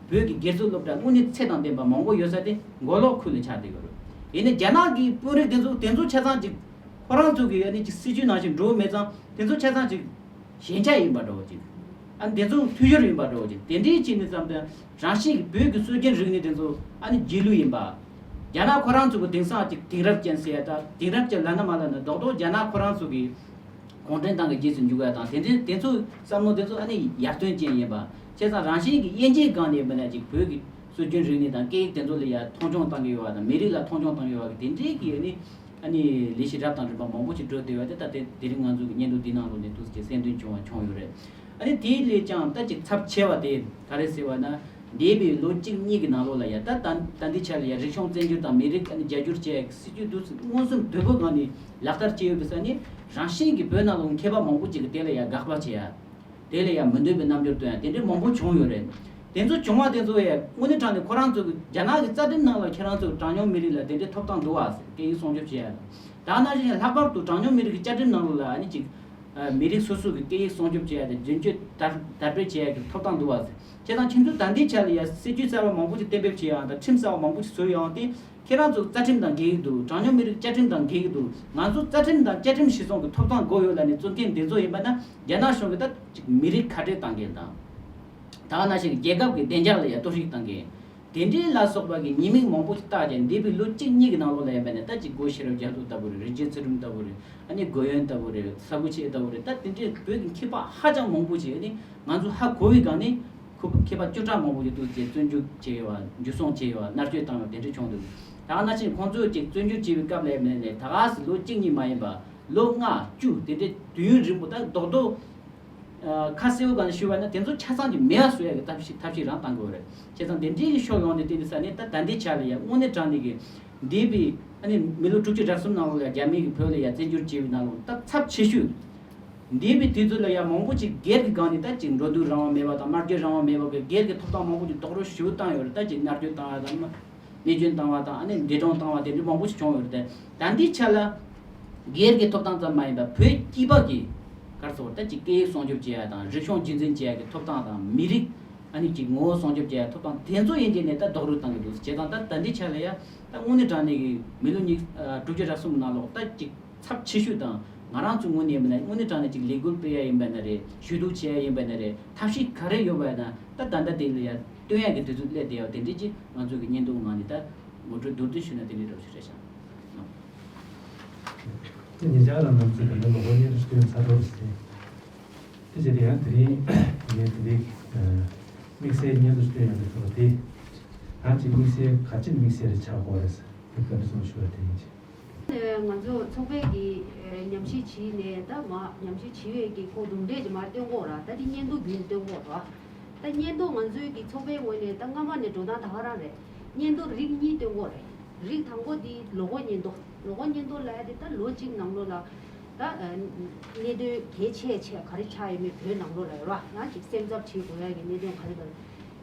བོད་ཀྱི་སྒེར་ཚུགས་སློབ་གྲྭ་དངོས་གནས་ཚད་དང་ལྡན་པ་མང་པོ་ཡོད་ས་དེ་མགོ་ལོག་ཁུལ་ལ་ཆགས་བསྡད་ཡོད་རེད། ཡིན་ན་རྒྱ་ནག་གི་དཔོན་རིགས་དེ་ཚོ་དེ་ཚོ་ཆ་ཚང་གཅིག་ཁོ་རང་ཚོ་གི་ཨ་ནི་གཅིག་སྲིད་ཇུས་ནང་བཞིན་འགྲོ་མེད་ཙང་དེ་ཚོ་ཆ་ཚང་གཅིག་ཞན་ཆ་ཡིན་པ་འདྲ་བོ་ཅིག་ཨ་ནི་དེ་ཚོ་འཐུས་ཤོར་ཡིན་པ་འདྲ་བོ་ཅིག་དེ་འདྲའི་བྱས་ནས་བསམ་དོན་རང་བཞིན་གྱི་བོད་ཀྱི་སྲོལ་རྒྱུན་རིག་གནས་དེ་ཚོ་ཨ་ནི་རྗེས་ལུས་ཡིན་པ། རྒྱ་ནག་ཁོ་རང་ཚོ་གི་དེང་སང་ཅིག་དེང་རབས་ཅན་ཟེར་ཡ་ད་དེང་རབས་ཅན་ལབ་ན་མ་ལབ་ན་རྡོག་རྡོག་རྒྱ་ནག་ཁོ་རང་ཚོ་གི་གུང་ཁྲན་ཏང་གི་རྗེས་སུ་འཇུག་ཡ་དང་དེ་འདྲའི་དེ་ཚོའི་བསམ་བློ་དེ་ཚོ་ཨ་ནི་ཡར་ཐོན་ཅན་ཡིན་པ། བྱས་ཙང་རང་བཞིན་གྱི་དབྱེ་འབྱེད་སྒང་ནས་མིན་ན་ཅིག་བོད་ཀྱི་སྲོལ་རྒྱུན་རིག་གནས་དང་སྐད་ཡིག་དེ་ཚོ་ལ་ཡ་མཐོང་ཆུང་བཏང་གི་ཡོད་པ་དང་མི་རིགས་ལ་མཐོང་ཆུང་བཏང་གི་ཡོད་པ་གི་དེ་འདྲའི་གི་ཨ་ནི་ཨ་ནི་ལས་གཞི་རབ་དང་རིམ་པ་མང་པོ་ཞིག་འགྲོ་བསྡད་ཡོད་པ་དེ་ད་ལྟའི་དེ་རིང་ང་ཚོ་གི་སྙན་ཐོ་འདི་ནང་ལོགས་ནས་ཐུགས་རྗེ་གསལ་སྟོན་བྱུང་བ་བྱུང་ཡོད་རེད། ཨ་ནི་དེའི་ལས་ཀྱང་ད་ཅིག་ཚབས་ཆེ་བ་དེ་ག་རེ་ཟེར་བ་ན། འདས་པའི་ལོ་གཅིག་གཉིས་ཀྱི་ནང་ལོགས་ལ་ཡ་ད་ད་ད་ལྟའི་ཆ་ལ་ཡ་རིག་གཞུང་བཙན་སྒྱུར་དང་མི་རིགས་ཨ་ནི་རྒྱ་སྒྱུར་བཅས་སྲིད་ཇུས་འདུག་མངོན་སུམ་དོད་པོ་སྒང་ནས་ལག་བསྟར་བྱས་ཡོད་པའི་ས་ནས་རང་བཞིན་གྱིས་བོད་ནང་ལོགས་མཁས་པ་མང་པོ་ཅིག་གིས་དེ་ལ་ཡ་དགག་པ་བྱེད་ཡ། དེ་ལ་ཡ་མི་འདོད་པའི་རྣམ་འགྱུར་སྟོན་ཡ་དེ་འདྲའི་མང་པོ་བྱུང་ཡོད་རེད། དེ་ཚོ་བྱུང་བ་དེ་ཚོ་ཡ་དངོས་གནས་དྲང་ནས་ཁོ་རང་ཚོ་གི་རྒྱ་ནག་གི་རྩ་ཁྲིམས་ནང་ལ་ཁྱེད་རང་ཚོ་གྲངས་ཉུང་མི་རིགས་ལ་དེ་འདྲའི་ཐོབ་ཐང་འདུག་བ་ཟེར་སྐད་ཡིག་སྲུང་སྐྱོབ་བྱེད་ཡ་དང་། ད་ནང་བཞིན་ལྷག་པར་དུ་གྲངས་ཉུང་མི་རིགས་ཀྱི་བཅའ་ཁྲིམས་ནང་ལོགས་ལ་ཨ་ནི་ཅིག་མི་རིགས་སོ་སོ་གི་སྐད་ཡིག་སྲུང་སྐྱོབ་བྱེད་ཡ་དང་རྒྱུན་སྤྱོད་དར་དར་སྤེལ་བྱེད་ཡ་གི་ཐོབ་ཐང་འདུག་བ་ཟེར། བྱས་ཙང་ཁྱེད་ཚོ་ད་ལྟའི་ཆ་ལ་ཡ་སྲིད་ཇུས་གསར་པ་མང་པོ་ཞིག་གཏན་འབེབས་བྱེད་ཡ་དང་ཁྲིམས་གསར་པ་མང་པོ་ཞིག་བཟོ་ཡོང་སྟེ། ཁྱེད་རང་ཚོ་རྩ་ཁྲིམས་དང་འགལ་གྱི་འདུག་གྲངས་ཉུང་མི་རིགས་བཅའ་ཁྲིམས་དང་འགལ་གྱི་འདུག་ང་ཚོ་རྩ་ཁྲིམས་དང་བཅའ་ཁྲིམས་གཞིར་བཟུང་གི་ཐོབ་ཐང་དགོས་ཡོད་ལབ་ནས་བཙུགས་མཁན་འདི་ཚོ་ཡིན་པ་ན་རྒྱ་ནག་གཞུང་གིས་ད་ཅིག་མི་རིགས་ཁ་བྲལ་བཏང་མཁན་དང་། ད་ག་ནང་བཞིན་རྒྱལ་ཁབ་ཀྱི་བདེ་འཇགས་ལ་ཡ་གཏོར་བཤིག་བཏང་མཁན། དེ་འདྲའི་ལ་སོགས་པ་གི་ཉེས་དམིགས་མང་པོ་ཞིག་བཏགས་ཀྱང་འདས་པའི་ལོ་གཅིག་གཉིས་ཀྱི་ནང་ལོགས་ལ་ཡིན་པ་ནས་ད་ཅིག་སྒོ་ཤེས་རབ་རྒྱ་མཚོ་ལྟ་བུ་རེད། རིན་ཆེན་ཚུལ་ཁྲིམས་ལྟ་བུ་རེད། ཨ་ནི་སྒོ་ཡོན་ལྟ་བུ་རེད། ས་བུ་ཆེ་ལྟ་བུ་རེད། ད་དེ་འདྲའི་བོད་ཀྱི་མཁས་པ་ཧ་ཅང་མང་པོ་ཞིག་ཨ་ནི་ང་ཚོ་ཧ་གོ་བའི་སྒང་ནས། མཁས་པ་བཅུ་ཕྲག་མང་པོ་ཞིག་འདུག་ཅེས་བཙོན་འཇུག་བྱས་ཡོད་པ། འཇུ་བཟུང་བྱས་ཡོད་པ། མནར་གཅོད་བཏང་ཡོད་པ་དེ་འདྲ་བྱུང་འདུག་ད་ག་ནང་བཞིན་ཁོང་ཚོས་ཅིག་བཙོན་འཇུག་བྱས་པའི་སྐབས་ལ་ནས་ནས་ད་ག་སེ་ལོ་གཅིག་གཉིས་མ་ཡིན་པ་ལོ་ལྔ་བཅུ་དེ་འདྲའི་དུས་ཡུན་རིང་པོ། ད་རྡོག་རྡོག་ཁ་གསལ་པོ་གང་ཞུ་བ་ན་དེ་ཚོ་ཆ་ཚང་གི་མེད་པ་བཟོ་ཡ་གི་ཐབས་ཤེས་ཐབས་ཤེས་རང་བཏང་དགོས་རེད། བྱས་ཙང་དེ་འདྲའི་གི་ཕྱོགས་ཡོང་དུས་དེ་འདྲ་ས་ནས་ད་ད་ལྟའི་ཆ་ལ་ཡ་དངོས་གནས་དྲང་གནས་གི་འདས་པའི་ཨ་ནི་མི་ལོ་དྲུག་ཅུ་རེ་གསུམ་ནང་ལོགས་ལ་རྒྱ་མི་གི་བོད་ལ་ཡ་བཙན་བྱོལ་བྱས་པའི་ནང་ལོགས་ད་ཚབས་ཆེ་ཤོས། འདས་པའི་དུས་ཚོད་ལ་ཡང་མང་པོ་ཅིག་སྒེར་གྱི་སྒང་ནས་ད་ཅིག་འགྲོ་འདུག་རང་དབང་མེད་པ་དང་། དམར་གྱོད་རང་དབང་མེད་པ་གི་སྒེར་གྱི་ཐོབ་ཐང་མང་པོ་ཅིག་རྡོག་རོལ་ཞེ་པོ་བཏང་ཡོད་རེད། ད་ཅིག་མནར་གཅོད་བཏང་བ་དང་། རྨས་སྐྱོན་བཏང་བ་དང་། ཨ་ནི་འདས་གྲོངས་བཏང་བ་དེ་འདྲ་མང་པོ་ཞིག་བྱུང་ཡོད་རེད། ད་ད་ལྟའི་ཆ་ལ་སྒེར་གྱི་ཐོབ་ཐང་ཙམ་མ་ཡིན་པར་བོད་སྤྱི་པ་གི་ག་རེ་ཟེར་དགོས་རེད། ད་ཅིག་སྐད་ཡིག་སྲུང་སྐྱོབ་བྱེད་ཡ་དང་། རིག་གཞུང་རྒྱུན་འཛིན་བྱེད་ཡ་གི་ཐོབ་ཐང་དང་། མི་རིགས་ཨ་ནི་ཅིག་ངོ་བོ་སྲུང་སྐྱོབ་བྱེད་ཡ་ཐོབ་ཐང་དེ་ཚོ་ཡན་ཆད་ནས་ད་རྡོག་རོལ་བཏང་གི་འདུག་བྱས་ཙང་ད་ད་ལྟའི་ཆ་ལ་ཡ་ད་དངོས་གནས་དྲང་གནས་ཀྱི་མི་ལོ་ཉི་ཨ་དྲུག་ཅུ་རེ་གསུམ་ནང་ལོགས་ད་ཅིག་ཚབས་ཆེ་ཤོས་དང་། ང་རང་ཚོ་ངོས་ནས་མིན་ན་དངོས་གནས་དྲང་གནས་ཅིག་ལས་འགུལ་སྤེལ་ཡ་ཡིན་པ་ན་རེད། ཞུ་གཏུག་བྱེད་ཡ་ཡིན་པ་ན་རེད། ཐབས་ཤེས་ག་རེ་ཡོད་པ་ཡིན་ན་ད་ད་ལྟ་དེ་ལ་ཡ་སྟོན་ཡ་གི་དུས་ཚོད་སླེབས་བསྡད་ཡོད། དེ་འདྲ་ཅིག་ང་ཚོ་གི་བརྙན་ཐུང་ངང་ནས་ད་ངོ་སྤྲོད་མདོར་བསྡུས་ཞུས་ན་དེ་འདྲ་འདྲ་པོ་ཞིག་རེད་ཤག་ད་ཉེ་ཆར་ལ་ང་ཚོས་ད་ལྟ་ལོ་འཁོར་བརྙན་ཐུང་ཞིག་བཏོན་ཚར་འགྲོ་ཟིན། དེ་བྱས་ཏེ་ཡང་དེ་རིང་ངས་དེ་འདྲའི་དམིགས་བསལ་བརྙན་ཐུང་ཞིག་བཏོན་ཡོང་དུས་ཚོད་དེ། ད་ཅིག་དམིགས་བསལ་ག་ཅིག་དམིགས་བསལ་རེ་ཆགས་དགོས་རེད། དེ་བཀའ་འདྲི་གསུངས་ཞུ་བ་དེ་ཡིན་ཅིག་ང་ཚོ་ཚོགས་པའི་གི་ཉམས་ཞིབ་བྱས་ནས་ད་མ་ཉམས་ཞིབ་བྱས་པའི་གི་ཁོ་གྲུབ་འབྲས་ཀྱི་མར་སྟོན་གོ་ར། ད་དེ་བརྙན་ཐུང་བརྒྱུད་སྟོན་གོ་ར། ད་བརྙན་ཐུང་ང་ཚོའི་གི་ཚོགས་པའི་ངོས་ནས་ད་སྔ་མ་ནས་འགྲོ་སྟངས་ད་ག་རང་རེད། བརྙན་ཐུང་རིགས་གཉིས་སྟོན་གོ་རེད། རིགས་དང་པོ་དེ་ལོ་འཁོར་བརྙན་ཐུང་། ལོ་འཁོར་བརྙན་ཐུང་ལབ་ཡ་དེ་ད་ལོ་གཅིག་ནང་ལོགས་ལ་ད་གནད་དོན་གལ་ཆེ་ཆེ་ག་རེ་ཆགས་ཡོད་མེད་བོད་ནང་ལོགས་ལ་ཡོད་ར། ཡང་ཅིག་སེམས་འཚབ་བྱེད་དགོས་ཡ་གི་གནད་དོན་ག་རེ་དང་།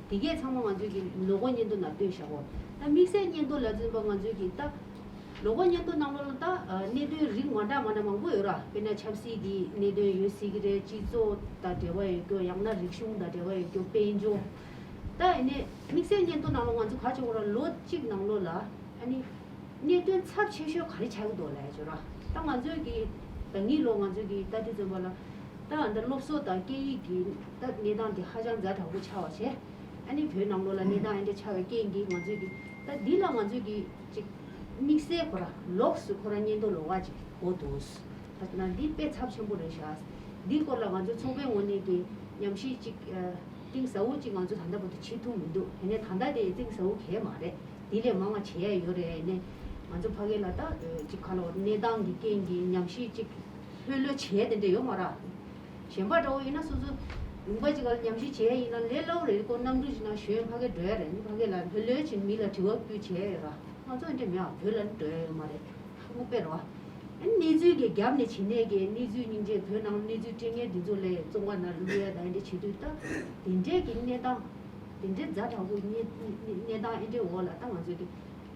དེ་གས་ཚང་མ་ང་ཚོས་ཀྱི་ལོ་འཁོར་བརྙན་ཐུང་ནང་བཏོན་བཞག་གོ། ད་དམིགས་བསལ་བརྙན་ཐུང་ལབ་ཚུན་པ་ང་ཚོས་ཀྱི་ད་ལོ་འཁོར་བརྙན་ཐུང་ནང་ལོགས་ལ་ད་གནད་དོན་རིགས་མ་འདྲ་མ་འདྲ་མང་པོ་ཡོད་ར། དཔེར་ན་ཆབ་སྲིད་ཀྱི་གནད་དོན་ཡོད་སྲིད་ཀྱི་རེད། སྤྱི་ཚོགས་དང་འབྲེལ་བ་ཡོད་རྒྱུ། ཡང་ན་རིག་གཞུང་དང་འབྲེལ་བ་ཡོད་རྒྱུ། དཔལ་འབྱོར། ད་ཡིན་ནའི་དམིགས་བསལ་བརྙན་ཐུང་ནང་ལོགས་ང་ཚོ་ག་རེ་བྱེད་དགོས་ར། ལོ་གཅིག་ནང་ལོགས་ལ་ཨ་ནི་གནད་དོན་ཚབས་ཆེ་ཤོས་ག་རེ་ཆགས་ཀྱི་འདུག་ལབ་ཡ་བྱོས་ར། ད་ང་ཚོས་ཀྱི་ད་གཉིས་ལོ་ང་ཚོས་ཀྱི་ལྟ་དུས་ཙམ་པ་ལ་ད་ཨ་ད་སློབ་གསོ་དང་སྐད་ཡིག་གི་ད་གནས་སྟངས་དེ་ཧ་ཅང་ཛ་དྲག་པོ་ཆགས་པ་བྱས། ཨ་ནི་བོད་ནང་ལོགས་ལ་གནས་སྟངས་ཨེ་འདྲ་ཆགས་པའི་རྐྱེན་གྱིས་ང་ཚོས་ཀྱི་ད་འདི་ལ་ང་ཚོས་ཀྱི་ཅིག་དམིགས་བསལ་ཁོ་ར་ལོགས་སུ་ཁོ་ར་བརྙན་ཐུང་ལོགས་ཀ་ཅིག་འགོ་འདུག་ད་ན་འདི་དཔེ་ཚབས་ཆེན་པོ་རེད་ཤག་འདིའི་སྐོར་ལ་ང་ཚོ་ཚོགས་པའི་ངོས་ནས་ཀྱི་ཉམས་ཞིབ་ཅིག་གཏིང་ཟབ་པོ་ཅིག་ང་ཚོ་ད་ལྟ་བར་དུ་བྱེད་ཐུབ་མི་འདུག་ཡིན་ནའི་ད་ལྟ་དེ་གཏིང་ཟབ་པོ་གང་ཡང་མ་རེད། དེ་ལས་མང་བ་བྱེད་ཡ་ཡོད་རེད། ཡིན་ནའི་ང་ཚོ་ཕ་གི་ལ་ད་ཅིག་ག་ལོ་གནས་སྟངས་ཀྱི་རྐྱེན་གྱིས་ཉམས་ཞིབ་ཅིག་ལྷོད་ལྷོད་བྱས་དེ་འདྲ་ཡོད་མ་རེད། གཞན་པ་འདྲ་བོ་ཡིན་ན་སོ་སོ་ལུང་པ་ཅིག་ལ་ཉམས་ཞིབ་བྱས་ཡིན་ན་ལས་སླ་བོ་རེད། ཁོ་གནམ་གྲུ་ཞིག་ནང་ཞོན་ཕ་གི་འགྲོ་ཡ་རེད། ཕ་གི་ལ་ལྷོད་ལྷོད་བྱས་མི་ལ་དྲི་བ་བསྐུལ་བྱས་ཡོད་ར། ང་ཚོ་འདྲ་མེད་ཨ། བོད་ལ་འགྲོ་ཡ་ཡོད་མ་རེད། ཧ་གོ་པས་ར། ཨ་ནི་གནས་ཚུལ་གྱི་རྒྱབ་ནས་བྱེད་ནས་ཀྱི་གནས་ཚུལ་སྙིང་རྗེ་བོད་ནང་གནས་ཚུལ་སྤྲད་མཁན་འདི་ཚོ་ལས་བཙོང་བ་ན་བླུག་ཡ་དང་འདྲ་བྱེད་དུས་ད་དེ་འདྲས་ཀྱི་གནས་སྟངས་དེ་འདྲས་ཛ་དྲག་པོ་གནས་གནས་སྟངས་ཨེ་འདྲས་འོག་ལ་ད་ང་ཚོ་གི་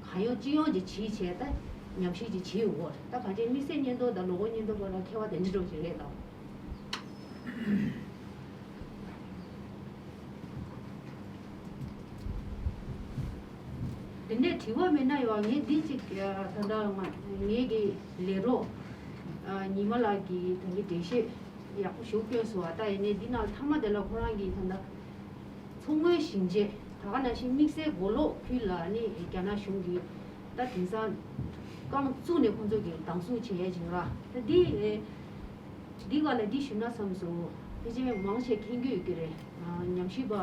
གང་ཡོང་ཅི་ཡོང་ཅིག་བྱས་བྱས་ད་ཉམས་ཞིབ་ཅིག་བྱས་ཡོད་ར། ད་གང་ཅི་དམིགས་བསལ་བརྙན་ཐུང་དང་ལོ་འཁོར་བརྙན་ཐུང་བར་ལ་ཁྱད་པར་དེ་འདྲ་འགྲོ་གི་རེད་ལ། དེ་ནས་དྲི་བ་མེད་ན་ཡང་ངས་འདི་གཅིག་ད་ལྟ་ང་ངེད་ཀྱི་ལས་རོགས་ཉི་མ་ལགས་ཀྱིས་ད་གི་འགྲེལ་བཤད་ཡག་པོ་ཞིག་བསྐྱོན་སོང་བ། ད་ཡིན་ནའི་འདི་ནང་མཐའ་མ་དེ་ལ་ཁོ་རང་གིས་ད་ལྟ་མཚོ་སྔོན་ཞིང་ཆེན་ད་ག་ནང་བཞིན་དམིགས་བསལ་མགོ་ལོག་ཁུལ་ལ་ནི་རྒྱ་ནག་གཞུང་གིས་ད་དེང་སང་རྐང་བཙུགས་ནས་ཁོང་ཚོ་གིས་སྡང་ཟུག་བྱེད་ཡས་ཅིག་ར། ད་འདི་འདི་ག་ལ་འདི་ཞུ་ན་བསམ་སོང་། ཕལ་ཆེར་མང་ཆེ་མཁྱེན་གྱི་ཡོད་ཀྱི་རེད། ཉམས་ཞིབ་པ།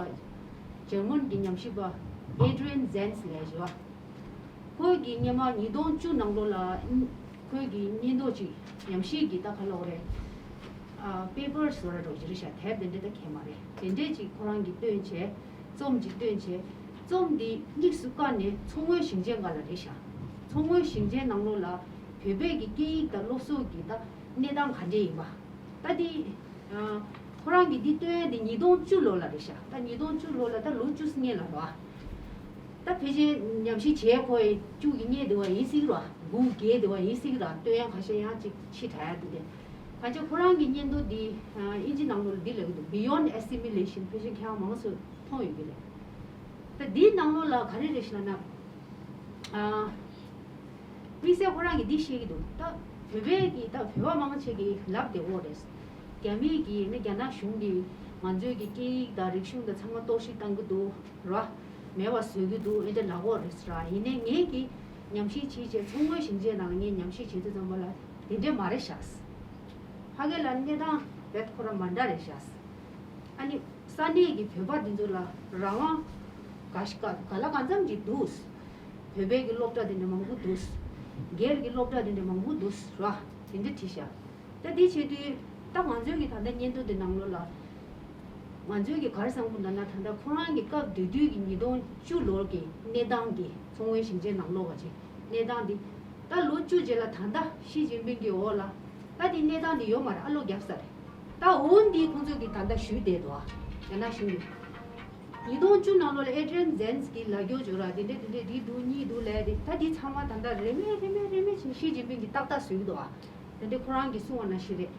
འཇར་མན་གྱི་ཉམས་ཞིབ་པ་Adrian Zenz ལབ་ཞུ་བ། ཁོས་ཀྱི་སྔོན་མ་ཉིས་སྟོང་བཅུ་ནང་ལོགས་ལ་ཁོས་ཀྱི་སྙན་ཐོ་ཅིག་ཉམས་ཞིབ་ཀྱི་ད་ག་ལབ་དགོས་རེད། པེ་པར་བཟོ་འདྲ་འདྲ་བོ་ཅིག་རེད་ཤག་དེབ་དེ་འདྲ་ད་གས་མ་རེད། དེ་འདྲས་ཅིག་ཁོ་རང་གིས་བཏོན་བྱས། རྩོམ་ཅིག་བཏོན་བྱས། རྩོམ་འདི་དམིགས་སུ་བཀར་ནས་མཚོ་སྔོན་ཞིང་ཆེན་སྒང་ལ་རེད་ཤག་མཚོ་སྔོན་ཞིང་ཆེན་ནང་ལོགས་ལ་བོད་པའི་གི་སྐད་ཡིག་དང་སློབ་གསོ་གི་ད་གནས་སྟངས་ག་འདྲས་ཡིན་པ། ད་འདི་ཁོ་རང་གིས་འདི་བཏོན་ཡ་འདི་ཉིས་སྟོང་བཅུ་ལོ་ལ་རེད་ཤག་ད་ཉིས་སྟོང་བཅུ་ལོ་ལ་ད་ལོ་བཅུ་སྔོན་ལ་རེད་བ། ད་ཕལ་ཆེར་ཉམས་ཞིབ་བྱས་ཁོ་ཡི་བཅུ་གི་སྔོན་དེ་བ་ཡིན་སྲིད་ར། དགུ་བརྒྱད་དེ་བ་ཡིན་སྲིད་ར། བཏོན་ཡ་ཁ་ཤས་ཡང་ཅིག་ཕྱི་དྲགས་ཡ་འདུག་སྟེ། གང་ཅི་ཁོ་རང་གི་སྙན་ཐོ་འདི་ཨིན་ཇི་ནང་ལོགས་ལ་འདི་ལབ་ཀྱི་འདུག Beyond Assimilation། ཕལ་ཆེར་ཁྱེད་རང་མང་སུ་མཐོང་ཡོད་ཀྱི་རེད། ད་འདིའི་ནང་ལོགས་ལ་ག་རེ་རེད་ཤག་ལབ་ན། དམིགས་བསལ་ཁོ་རང་གིས་འདི་བཤད་ཀྱི་འདུག་ད་བོད་པའི་གི་ད་བོད་པ་མང་ཆེ་གིས་ལབ་བསྡད་ཡོད་རེད། རྒྱ་མིས་གི་ནི་རྒྱ་ནག་གཞུང་གིས་ང་ཚོའི་གི་སྐད་ཡིག་དང་རིག་གཞུང་དང་ཚང་མ་གཏོར་བཤིག་བཏང་གི་འདུག་ར། མེད་པ་བཟོ་གི་འདུག་ཨེ་འདྲ་ལབ་ཡོད་རེད་ཟེར་ར། ཡིན་ནའི་ངས་གི་ཉམས་ཞིབ་བྱས་བྱས་མཚོ་སྔོན་ཞིང་ཆེན་ནང་ལ་ངས་ཉམས་ཞིབ་བྱས་དུས་ཙམ་པ་ལ་དེ་འདྲས་མ་རེད་ཤག་ཕ་གི་ལ་གནས་སྟངས་རྦད་ཁོ་རང་མ་འདྲ་རེད་ཤག་ཨ་ནི་ ས་གནས་ཀྱི་བོད་པ་འདི་ཚོ་ལ་རང་དབང་ག་ཤ་ག་ག་ལ་གང་འཚམ་ཅིག་འདུག་བོད་པའི་གི་སློབ་གྲྭ་དེ་འདྲ་མང་པོ་འདུག་སྒེར་གྱི་སློབ་གྲྭ་དེ་འདྲ་མང་པོ་འདུག་ར། དེ་འདྲ་བྲིས་ཤག་ད་འདི་བྱེད་དུས་ད་ང་ཚོའི་གི་ད་ལྟ་སྙན་ཐོ་དེ་ནང་ལོགས་ལ། ང་ཚོའི་གི་ག་རེ་བསམ་གི་འདུག་ན། ད་ལྟ་ཁོ་རང་གི་སྐབས་དེ་དུས་ཀྱི་ཉིས་སྟོང་བཅུ་ལོར་གྱི་གནས་སྟངས་ཀྱི་མཚོ་སྔོན་ཞིང་ཆེན་ནང་ལོགས་པ་ཅིག་གནས་སྟངས་འདི། ད་ལོ་བཅུ་རྗེས་ལ་ད་ལྟ་ཞི་ཅིན་ཕིང་གི་འོག་ལ་ད་འདི་གནས་སྟངས་འདི་ཡོད་མ་རེད། ཨ་ལོ་བརྒྱབ་ས་རེད། ད་འོ་འདི་ཁོང་ཚོ་གི་ད་ལྟ་ཞུས་བསྡད་འདུག་ཨ། རྒྱ་ནག་གཞུང་གིས། ཉིས་སྟོང་བཅུ་ནང་ལོགས་ལ་ཨེ་ཌི་རི་ཡན་ཛེན་སི་ཀྱིས་ལབ་རྒྱུ་བྱོས་ར། དེ་འདྲས་དེ་འདྲས་འདི་འདུག་གཉིས་འདུག་ལབ་དེ། ད་འདི་ཚང་མ་ད་ལྟ་རེ་མེད་རེ་མེད་རེ་མེད་བྱས་ཞི་ཅིན་ཕིང་གིས་ཏག་ཏག་བཟོས་འདུག་ཨ། དེ་འདྲས་ཁོ་རང་གིས་གསུངས་པ་ནང་བཞིན་རེད།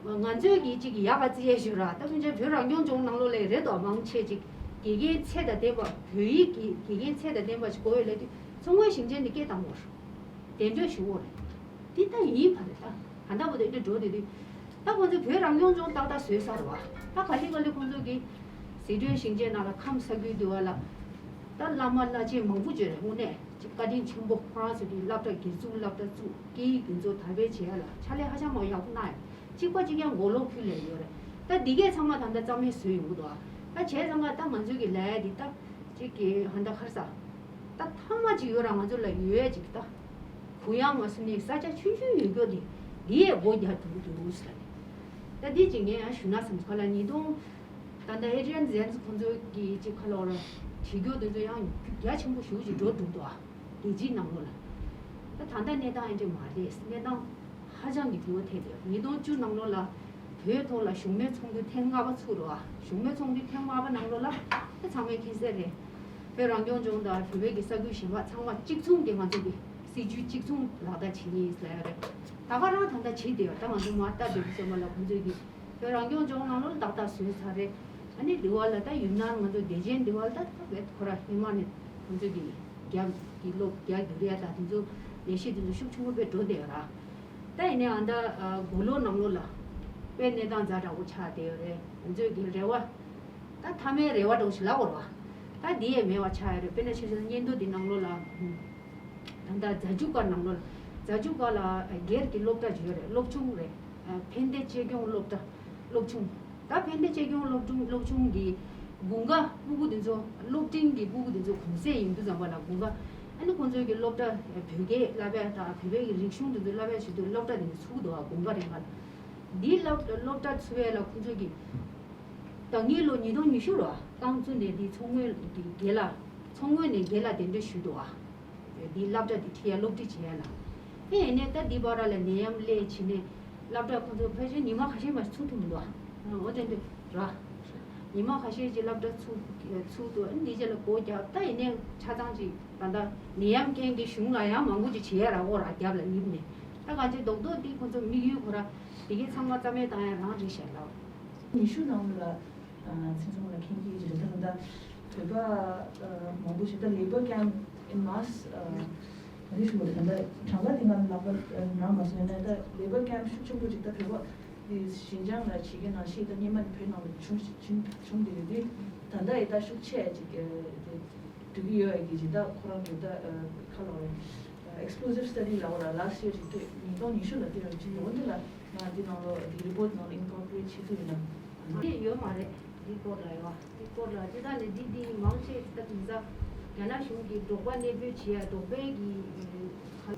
ང་ཚོས་ཀྱིས་ཅིག་ཡག་ག་རྩིས་ཡས་བྱོས་ར། ད་ཕན་ཆད་བོད་རང་སྐྱོང་ལྗོངས་ནང་ལོགས་ལ་རེད་དོ། མང་ཆེ་ཅིག་དགེ་རྒན་ཚད་དང་ལྡན་པ། བོད་ཡིག་གི་དགེ་རྒན་ཚད་དང་ལྡན་པ་ཞིག་དགོས་ཡོད་ལབ་དུས་མཚོ་སྔོན་ཞིང་ཆེན་དེ་སྐད་བཏང་བ་རེད། གདན་འདྲེན་ཞུ་འོ་རེད། འདི་ལྟ་ཡིན་པ་རེད། ད་ག་འདྲ་པོ་དེ་འདྲ་འགྲོ་དེ་དུས། ད་ཁོང་ཚོས་བོད་རང་སྐྱོང་ལྗོངས་ཏག་ཏག་བཟོས་ཚར་བ། ད་ག་ལེ་ག་ལེ་ཁོང་ཚོ་གིས་ཟི་ཁྲོན་ཞིང་ཆེན་ནང་ལ་ཁམས་ས་ཁུལ་དུ་བ་ལ། ད་བླ་མ་བླ་ཆེན་མང་པོ་བྱོས་རེད། དངོས་གནས་ཅིག་བཀའ་དྲིན་ཆེན་པོ། ཁོ་རང་ཚོ་གིས་སློབ་གྲྭ་སྒེར་བཙུགས་སློབ་གྲྭ་བཙུགས། སྐད་ཡིག་དེ་ཚོ་དར་སྤེལ་བྱེད་ཡ་ལ་ཕྱག་ལས་ཧ་ཅང་མང་ཡག་པོ་གནང་ཡོད། གཅིག་པ་གཅིག་རྐྱང་མགོ་ལོག་ཁུལ་ལ་ཡོད་རེད། ད་འདི་གས་ཚང་མ་ད་ལྟ་རྩ་མེད་བཟོས་ཡོང་གི་འདུག་ཨ། ད་བྱས་ཙང་ད་ང་ཚོའི་གི་ལས་འདི་ད་ཅིག་གི་ཧ་ད་ཁར་ས། ད་ཐ་མ་ཅིག་ཡོད་ར། ང་ཚོ་ལ་ཡོད་ཅིག་ད། གུ་ཡངས་མ་སོང་ནས་ས་ཆ་ཆུང་ཆུང་ཡོད་རྒྱུ་དེ་འདི་ཡས་སྒོ་རྒྱག་ཐུབ་ཀྱི་འདུག་ཟེར་ནས། ད་འདི་ཅིག་ངས་ཡང་ཞུ་ན་བསམ། ཁ་ལ་ཉིས་སྟོང་ད་ལྟ་ཨེ་ཌི་རི་ཡན་ཛེན་སི་ཁོང་ཚོ་གི་ཅིག་ཁ་ལོ་ར་བྲིས་རྒྱུ་དེ་ཚོ་ཡང་རྒྱ་ཆེན་པོ་ཞེ་པོ་ཅིག་འགྲོ་འདུག་ཏོ། རྒྱལ་སྤྱིའི་ནང་ལོགས་ལ། ད་ད་ལྟ་གནས་སྟངས་ཨེ་འདྲ་མ་རེད། གནས་སྟངས་ཧ་ཅང་གི་འགྱུར་བ་ཐེབས་ཡོད། ཉིས་སྟོང་བཅུ་ནང་ལོགས་ལ་བོད་ཐོག་ལ་བཞུགས་མོལ་ཚོགས་འདུ་ཐེངས་ལྔ་པ་ཚུགས་རེད་བ། བཞུགས་མོལ་ཚོགས་འདུ་ཐེངས་ལྔ་པ་ནང་ལོགས་ལ་ད་ཚང་མས་མཁྱེན་གསལ་རེད། བོད་རང་སྐྱོང་ལྗོངས་དང་བོད་པའི་གི་ས་ཁུལ་གཞན་པ་ཚང་མ་གཅིག་མཚུངས་ཀྱི་ང་ཚོ་གི་སྲིད་ཇུས་གཅིག་མཚུངས་ལག་བསྟར་བྱེད་ཀྱི་ཡིན་ཟེར་ཡ་རེད། ད་ག་རང་ད་ལྟ་བྱེད་བསྡད་ཡོད། ད་ང་ཚོ་མར་ལྟ་བསྡད་དུས་ཙམ་པ་ལ་ཁོང་ཚོས་གི་བོད་རང་སྐྱོང་ལྗོངས་ནང་ལོགས་ཏག་ཏག་བཟོས་ཚར་རེད། ཨ་ནི་འདི་བ་ལ་ད་ཡུན་ནན་ང་ཚོ་བདེ་ཆེན་འདི་བ་ལ་ད་ད་བེད་ཁོ་ར་ཧི་མ་ནས་ཁོང་ཚོས་གི་རྒྱ་གི་སློབ་རྒྱ་བསྒྱུར་ཡ་ད་དེ་ཚོ་ལས་གཞི་དེ་ཚོ་ཤུགས་ཆེན་པོ་དཔེ་འགྲོ་བསྡད་ཡོད་ར། ད་ཡིན་ནའི་ཨ་ད་དགུང་ལོ་ནང་ལོགས་ལ་དཔེ་གནས་སྟངས་ཛ་དྲག་པོ་ཆགས་བསྡད་ཡོད་རེད། ང་ཚོས་གི་རེ་བ་ད་མཐའ་མའི་རེ་བ་འདྲ་བོ་ཞིག་ལབ་དགོས་རེད་བ། ད་འདི་ཡས་མེད་པ་ཆགས་ཡོད་རེད། དཔེར་ན་ཆ་བཞག་ན་སྙན་ཐོ་འདི་ནང་ལོགས་ལ། ད་ལྟ་རྫ་ཆུ་དཀར་ནང་ལོགས་ལ། རྫ་ཆུ་དཀར་ལ་སྒེར་གྱི་སློབ་གྲྭ་ཅིག་ཡོད་རེད། སློབ་ཆུང་རེད། ཕན་བདེ་གཅེས་སྐྱོང་སློབ་གྲྭ། སློབ་ཆུང་། ད་ཕན་བདེ་གཅེས་སྐྱོང་སློབ་ཆུང་སློབ་ཆུང་གི་དགུན་ཁ་སྤུ་གུ་དེ་ཚོ་སློབ་འབྲིང་གི་སྤུ་གུ་དེ་ཚོ་གུང་སེང་ཡིན་དུས་ཙམ་པ་ལ་དགུན་ཁ་ཨ་ནི་ཁོང་ཚོའི་གི་སློབ་གྲྭ་བོད་སྐད་བསླབ་ཡ་དང་བོད་པའི་གི་རིག་གཞུང་དེ་ཚོ་བསླབ་ཡ་བྱེད་དུས་སློབ་གྲྭ་དེ་ཚོ་ཚུགས་འདུག་ཨ། དགུན་ཁ་རིང་ཁ་ལ། འདི་སློབ་སློབ་གྲྭ་ཚུགས་ཡ་ལ་ཁོང་ཚོ་གི་ད་སྔོན་ལོ་ཉིས་སྟོང་ཉི་ཤུ་རུ་རྐང་བཙུགས་ནས་འདི་མཚོ་སྔོན་གྱི་སྒེར་ལ་མཚོ་སྔོན་ནས་སྒེར་ལ་གདན་འདྲེན་ཞུས་འདུག་ཨ། འདི་སློབ་གྲྭ་འདི་ཁྲིད་ཡ་སློབ་ཁྲིད་བྱེད་ཡ་ལ། ཨེ་ཡིན་ནའི་ད་འདི་བར་ལ་ནད་ཡམས་སླེབས་བྱས་ནས་སློབ་གྲྭ་ཁོང་ཚོ་ཕལ་ཆེར་ཉི་མ་ཁ་ཤས་མ་ཚུགས་ཐུབ་མི་འདུག་ཨ། འོ་དེ་འདྲ་ར། ཉི་མ་ཁ་ཤས་ཅིག་སློབ་གྲྭ་ཚུགས་ཚུགས་འདུག་ཨ། འདི་རྗེས་ལ་སྒོ་བརྒྱབ། ད་ཡིན་ནའི་ཆ་ཚང་ཅིག་ད་ལྟ་ནད་ཡམས་རྐྱེན་གྱིས་གཞུང་ལ་ཡང་མང་པོ་ཅིག་བྱེད་ཡ་ར། འོ་ར་རྒྱབ་ལ་ཡིབ་ནས་ད་གང་ཅི་རྡོག་རྡོག་འདི་ཁོང་ཚོ་དམིགས་ཡུལ་ཁོ་ར་དེ་གའི་ཚང་མ་རྩ་མེད་བཏང་ཡ་རང་རེད་ཤག་ལགས། ཉི་ཤུ་ནང་ལ་ཚིག་མཚོན་ལ་མཁྱེན་གྱི་རེད། ད་ད་བོད་པ་མང་པོ་ཞིག་ད་ལེ་བར་ཀེམ་ཨིན་མཱས་ཨ་རེད་ཞུ་བ་རེད། ད་གྲངས་ཀ་དེ་ང་ལག་པ་ནང་མ་སོང་། ཡིན་ནའི་ད་ལེ་བར་ཀེམ་ཤུགས་ཆེན་པོ་ཅིག་ད་བོད་པ་དེ་ཞིན་ཅང་ལ་བྱེད་མཁན་ནང་བཞིན་ད་སྔོན་མ་ནས་བོད་ནང་ལ་བྱུང་བྱུང་བྱུང་བསྡད་ཡོད་དུས་ད་ལྟ་ཡི་ད་ཤུགས་ཆེ་ཅིག་དེ་འགྲོ་གི་ཡོད་ཡ་གི་ཅིག་ད་ཁོ་རང་གི་ད་ཁ་ལོ་རེད། Explosive study ལབ་པ་ལ་last year ཅིག་ཐོས། ཉིས་སྟོང་ཉི་ཤུ་ལ་ཐོས་ཡོད་ཅིག་འོ་འདི་ལ་ང་འདི་ནང་ལོ་འདི་report ནང་ལ་incorporate བྱེད་ཐུབ་ཡོད་ན། དེ་ཡོད་མ་རེད། འདི་སྐོར་ལ་ཡོད། འདི་སྐོར་ལ་ཅི་ད་ནི་འདི་འདི་མང་ཆེ་ད་དེང་སང་རྒྱ་ནག་གཞུང་གིས་འབྲོག་པ་གནས་སྤོས་བྱེད་ཡ་འབྲོག་པའི་གི་ཁ་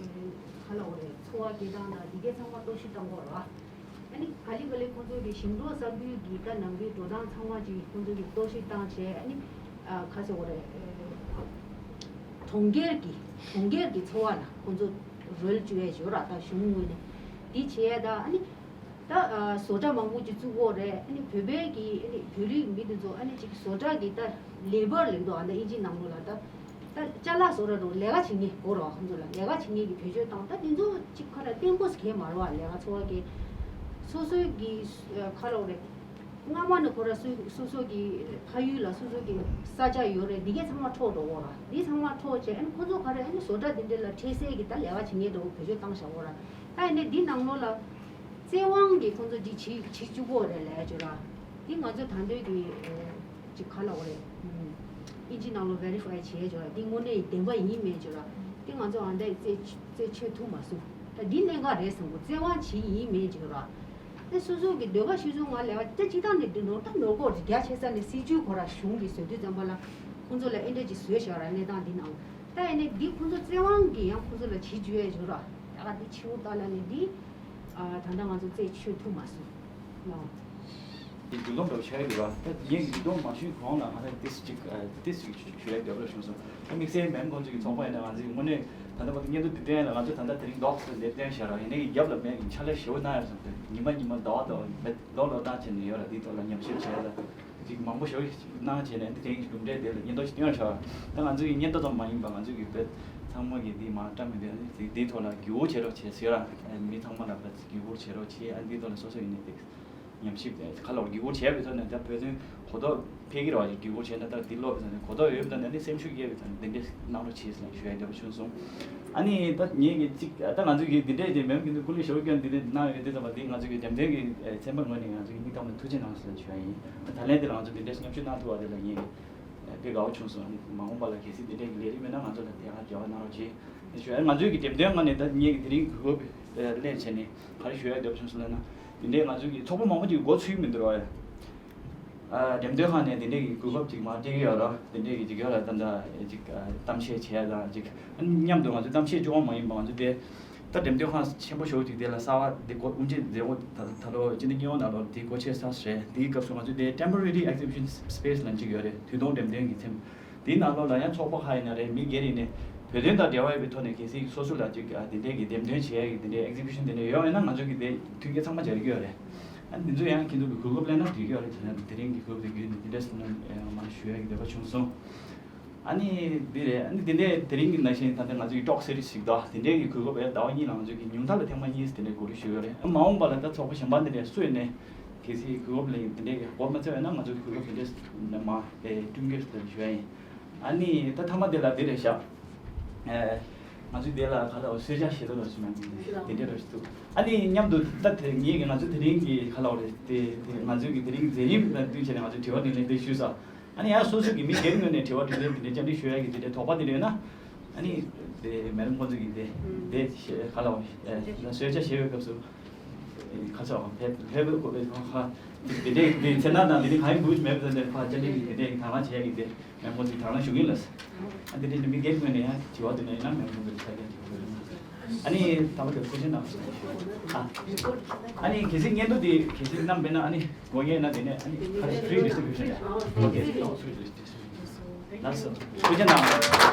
ཁ་ལ་འོ་རེད། འཚོ་བ་སྐྱེལ་སྟངས་དང་འདི་གའི་ཚང་མ་གཏོར་བཤིག་བཏང་གི་ཡོད་རེད། ཨ་ནི་ག་ལེ་ག་ལེ་ཁོང་ཚོ་གི་ཞིང་འབྲོག་ས་ཁུལ་གྱི་ད་ནང་པའི་འགྲོ་སྟངས་ཚང་མ་ཅིག་ཁོང་ཚོ་གི་གཏོར་བཤིག་བཏང་བྱས། ཨ་ནི་ཨ་ག་ཟེར་དགོས་རེད། གྲོང་ཁྱེར་གྱི་གྲོང་ཁྱེར་གྱི་འཚོ་བ་ལ་ཁོང་ཚོ་རོལ་བཅུག་ཡས་ཡོད་ར། ད་གཞུང་ངོས་ནས་འདི་བྱས་ད། ཨ་ནི་ད་ཨ་བཟོ་གྲྭ་མང་པོ་ཅིག་བཙུགས་ཡོད་རེད། ཨ་ནི་བོད་པའི་གི་ཨ་ནི་བོད་རིགས་མི་དེ་ཚོ་ཨ་ནི་ཅིག་བཟོ་གྲྭ་གི་ད་ལེ་བར་ལབ་འདུག་ཨ། ད་ཨིན་ཇི་ནང་ལོགས་ལ་ད། ད་ཅ་ལག་བཟོ་ར་རུ་ལས་ཀ་བྱེད་མཁན་དགོས་རེད་བ། ཁོང་ཚོ་ལ་ལས་ཀ་བྱེད་མཁན་གྱི་བེད་སྤྱོད་བཏང་། ད་དེ་ཚོ་གཅིག་ཁ་ལ་བརྟན་པོ་ཟེར་མཁན་མ་རེད་བ། ལས་ཀ་འཚོ་བ་སྐྱེལ། སོ་སོའི་གི་ཁ་ལོག་རེད། སྔ་མ་ནས་ཁོ་ར་སོ་སོ་སོ་གི་ཕ་ཡུལ་ལ་སོ་སོ་གི་ས་ཆ་ཡོད་རེད། འདི་གས་ཚང་མ་འཕྲོག་འགྲོ་གོ་ར། འདི་ཚང་མ་འཕྲོག་བྱས་ཨ་ནི་ཁོང་ཚོ་ག་རེ་ཨ་ནི་བཟོ་གྲྭ་འདི་འདྲ་ལ་འཕྲལ་སེལ་གི་ད་ལས་ཀ་བྱེད་མཁན་འདྲ་བོ་བེད་སྤྱོད་བཏང་བཞག་གོ་ར། ད་ཡིན་ནའི་འདི་ནང་ལོགས་ལ་བཙན་དབང་གིས་ཁོང་ཚོ་འདི་བྱེད་བྱེད་བཅུག་གོ་རེད་ལབ་ཡ་ཅིག་ཡོད་ར། འདི་ང་ཚོ་ད་ལྟའི་གི་ཅིག་ག་ལབ་དགོས་རེད། ཨིན་ཇི་ནང་ལོགས་verify བྱས་ཆོག་ལ། འདི་དངོས་གནས་བདེན་པ་ཡིན་མིན་ཆོག་ལ། འདི་ང་ཚོ་ཨ་འདྲ་རྩད་རྩད་ཆོད་ཐུབ་མ་སོང་། ད་འདི་གནད་འགག་རེད་བསམ་གོ། བཙན་དབང་བྱས་ཡིན་མིན་ཆོག་ལ། ད་སོ་སོ་གི་འདོད་པ་ཤེས་སོང་ང་ལས་པ་ད་སྤྱི་བཏང་ནས་འདི་ནོར་ད་ནོར་གོ་རྒྱ་ཆེ་ས་ནས་སྲིད་ཇུས་ཁོ་ར་གཞུང་གི་བཟོས་དུས་ཙམ་པ་ལ་ཁོང་ཚོ་ལ་ཨེ་འདྲ་ཅིག་བཟོས་བཞག་ར་གནས་སྟངས་འདི་ནང་ད་ཡིན་ནས་འདི་ཁོང་ཚོ་བཙན་དབང་གིས་ཡང་ཁོང་ཚོ་ལ་བྱེད་བཅུག་ཡས་བྱུང་ར་ད་ག་འདི་ཕྱི་བོ་ལྟ་ལ་ནས་འདི་ད་ལྟ་ང་ཚོ་རྩད་ཆོད་ཐུབ་མ་སོང་ལ། འགྱུར་ལྡོག་འདྲ་བོ་ཆགས་ཡོད་རེད་པ། ད་ངས་འགྱུར་ལྡོག་མ་ཞུས་གོང་ལ་ང་ལ་ཏིས་ཅིག་ཏིས་ཅིག་ཞུ་ཡ་རྒྱབ་ལ་བྱུང་སོང་། ད་དམིགས་བསལ་མེམ་ཁོང་ཚོ་གི་ཚོགས་པ་ཡིན་ན་ང་ཚོའི་དངོས་གནས་ད་ལྟ་བར་དུ་སྙན་ཐོ་འདི་སྟོན་ཡ་ལ་ང་ཚོ་ད་ལྟ་དེ་རིང་རྡོག་ཏུ་ལེབ་བསྟན་བཞག་ར་ཡིན་ནའི་རྒྱབ་ལ་མེད་ཀྱི་ཕྱག་ལས་ཞེ་པོ་གནང་ཡ་སོང་། ཉི་མ་ཉི་མ་ཟླ་བ་ཟླ་བ་མེད་ལོ་ལོ་གནང་བྱས་ནས་ཡོད་ར། འདིའི་ཐོག་ལ་ཉམས་ཞིབ་བྱས་ལ་ཅིག་མང་པོ་ཞེ་པོ་གནང་བྱས་ནས་འདི་དེ་རིང་གི་གྲུབ་འབྲས་དེ་ལ་སྙན་ཐོ་ཞིག་སྟོན་ཡ་ཆགས། ད་ང་ཚོ་གི་སྙན་ཐོ་ཙམ་མ་ཡིན་པ་ང་ཚོ་གི་བོད་ཚང་མ་གི་འདི་མ་བཀྲམ་མི་འདི་འདིའི་ཐོག་ལ་བརྒྱུད་སྐུར་བྱེད་རོགས་བྱེད་ཟེར་ར། མི་ཚང་མ་ལ་བརྒྱུད་སྐུར་བྱེད་རོགས་བྱེད། ཨ་འདིའི་ཐོག་ལ་སོ་སོ་ཡིན་ནའི་དེ། ཉམས་ཞིབ་དེ་ཁ་ལོ་བརྒྱུད་སྐུར་བྱས་པའི་ཐོག་ནས་ད་བོད་དོན་གོ་རྟོགས་འཕེལ་གྱི་རེད་བ་ཞིག་བརྒྱུད་སྐུར་བྱས་ན་ད་འདི་ཀློག་པའི་ཐོག་ནས་གོ་རྟོགས་ཡོད་པའི་ཐོག་ནས་ནི་སེམས་ཤུགས་སྐྱེད་པའི་ཐོག་ནས་འདི་འདྲས་གནང་རོགས་བྱེད་ཟེར་ཞུ་ཡ་འདོད་པ་བྱུང་སོང་། ཨ་ནི་ད་ངེད་ཀྱི་གཅིག་ད་ང་ཚོ་གི་འདི་འདྲས་ཀྱི་མེམ་གྱི་སྐུ་ལས་ཞབས་ཀྱང་འདི་འདྲས་གནང་ཡོད་དེ་ཙམ་པ་འདི་ང་ཚོ་གི་འགྲེམས་སྟོན་གྱི་ཚན་པ་ངོས་ནས་ང་ཚོ་གི་མིག་ཐག་མ་ཐུགས་རྗེ་གནང་ཟེར་ཞུ་ཡ་ཡིན། ད་ལན་འདི་ལ་ང་ཚོ་འདི་འདྲས་མཉམ་ཞུགས་གནང་ཐུབ་པ་དེ་ལ་ངེད་ཀྱི་དཔེ་དགའ་བོ་བྱུང་སོང་། ཨ་ནི་མ་འོངས་པ་ལ་གལ་སྲིད་འདི་འདྲས་ཀྱི་ལས་རིམ་མེད་ན་ང་ཚོ་ལ་དེ་ཡང་འབྲེལ་བ་གནང་རོགས་བྱེད། ཞུ་ཡ། ང་ཚོའི་གི་འགྲེམས་སྟོན་སྒང་ནས་ད་ངེད་ཀྱི་དེ་རིང་གི་གོ་སྐབས་ལེན་བྱས་ནས་ག་རེ་ཞུ་ཡ་འདོད་པ་བྱུང་སོང་ལབ་ན། དེ་འདྲའི་ང་ཚོའི་གི་ཚོགས་པ་མང་པོ་ཅིག་འགོ་ཚུགས་མི་འདུག་ར། ཨ་འགྲེམས་སྟོན་ཁང་ནས་དེ་འདྲའི་གི་གོ་སྐབས་ཅིག་མར་སྤྲད་ཀྱི་ཡོད་ར། དེ་འདྲའི་གི་ཅིག་ཡོད་ར། ད་ལྟ་ཅིག་གཏམ་བཤད་བྱས་དང་ཅིག་མཉམ་དུ་ང་ཚོ་གཏམ་བཤད་བཅུག་པ་མ་ཡིན་པ་ང་ཚོ་དེ་ད་འགྲེམས་སྟོན་ཁང་ཆེན་པོ་ཞེ་པོ་ཅིག་དེ་ལ་གསར་པ་དེ་གོ་དབུ་འབྱེད་མཛད་སྒོ་ད་ད་ལོ་སྤྱི་ཟླ་གཉིས་པ་ནང་ལོགས་དེ་སྒོ་ཕྱེ་ས་རེད། དེའི་སྐབས་སུ་ང་ཚོ་དེ་temporary exhibition space ལབ་ཅིག་ཡོད་རེད། དུས་ཐུང་འགྲེམས་སྟོན་གྱི་ཚན་པ། དེའི་ནང་ལོགས་ལ་ཡང་ཚོགས་པ་ཁག་ཡིན་ན་རེད། མི་སྒེར་ཡིན་ནའི་བོད་དོན་དང་འབྲེལ་བ་ཡོད་པའི་ཐོག་ནས་གལ་སྲིད་སོ་སོ་ལ་ཅིག་ཨ་དེ་འདྲས་ཀྱི་འགྲེམས་སྟོན་བྱེད་ཡ་གི་དེ་འདྲས་exhibition དེ་འདྲས་ཡོད་ཡོད་ན་ང་ཚོ་གི་དེ་མཐུན་རྐྱེན་ཚང་མ་སྦྱར་གྱི་ཡོད་རེད། ཨ་འདི་ཚོ་ཡང་ཁྱེད་ཚོ་གི་གོ་སྐབས་ལེན་ན་འགྲིག་གི་ཡོད་རེད། དེ་ནས་དེ་རིང་གི་གོ་སྐབས་དེ་བརྒྱུད་ནས་དེ་འདྲས་སེ་མིན་མང་ཞུ་ཡ་གི་འདོད་པ་བྱུང་སོང་། ཨ་ནི་འདི་རེད། ཨ་ནི་དེ་འདྲས་དེ་རིང་གི་ནང་བཞིན་ད་ལྟ་ང་ཚོ་གི་talk series ཞིག་དང་དེ་འདྲས་ཀྱི་གོ་སྐབས་ཡང་ཟླ་བ་གཉིས་ལ་ང་ཚོ་གི་ཉུང་མཐའ་ལ་ཐེངས་མ་གཉིས་དེ་འདྲས་གོ་སྒྲིག་ཞུས་ཡོད་རེད། ཨ་མ་འོངས་པ་ལ་ད་ཚོགས་པ་གཞན་པ་འདི་འདྲས་སུ་ཡིན་ནའི་གལ་སྲིད་གོ་སྐབས་ལེན་དེ་འདྲས་ཀྱི་གོ་མ་ཚོད་ཡོད་ན་ང་ཚོ་གི་གོ་སྐབས་དེ་འདྲས་མ་སྤྲུན་གྱི་ཞུ་ཡ་ཡིན། ཨ་ནི་ད་མཐའ་མ་དེ་ལ་དེ་རེད་ཤག་ང་ཚོས་དེ་ལ་ག་ལ་བ་གསོལ་ཇ་བཞེས་ཐུབ་པ་ཞིག་མ་ཡིན་དེ་འདྲ་འདྲ་ཞིག་འདུག་ཨ་ནི་མཉམ་དུ་ད་དེ་ངེད་ཀྱི་ང་ཚོ་དེ་རིང་གི་ག་ལ་བ་རེད་དེ་དེ་ང་ཚོའི་གི་དེ་རིང་མཛད་རིམ་ལ་བསྟུན་བྱས་ནས་ང་ཚོས་དྲི་བ་དྲིས་ལན་དེ་ཞུས་ས། ཨ་ནི་ཡང་སོ་སོ་གི་མི་སྒེར་ངོས་ནས་དྲི་བ་དྲིས་ལན་དེ་འདྲ་བཅར་འདྲི་ཞུ་ཡ་གི་དེ་འདྲའི་དོགས་པ་དེ་འདྲ་ཡོད་ན། ཨ་ནི་དེ་མེ་རམ་ཁོང་ཚོ་གི་དེ་དེ་ག་ལ་བ་གསོལ་ཇ་བཞེས་པའི་སྐབས་སུ། ཁ་ཚ་བ་ཕེབས་ཕེབས་པའི་སྐོར་ལས་ཁ་དེ་འདྲའི་དེ་ཚེ་ན་དང་དེ་འདྲའི་གང་ཡིན་དགོས་མེད་པ་དེ་འདྲ་ཕ་ཅན་འདྲའི་དེ་འདྲའི་དང་བླངས་བྱས་ཀྱི་དེ་མེད་མོ་དེ་དང་བླངས་ཞུ་གིན་ལ། ཨ་དེ་འདྲའི་མི་སྒེར་ངོས་ནས་ཡང་དྲི་བ་དེ་འདྲ་ཡིན་ན་མེད་མོ་དེ་ཆ་རྐྱེན་དྲི་བ་རེད། ཨ་ནི་ད་བར་དུ་ཐུགས་རྗེ་གནང་ཞུ། ཨ་ཨ་ནི་གལ་སྲིད་སྙན་ཐོ་དེ་གལ་སྲིད་བསྣམས་པས་ན་ཨ་ནི་དགོས་ངེས་ན་དེ་ནས་ཨ་ནི་free distribution རེད། ལགས་སོ། ཐུགས་རྗེ་གནང་།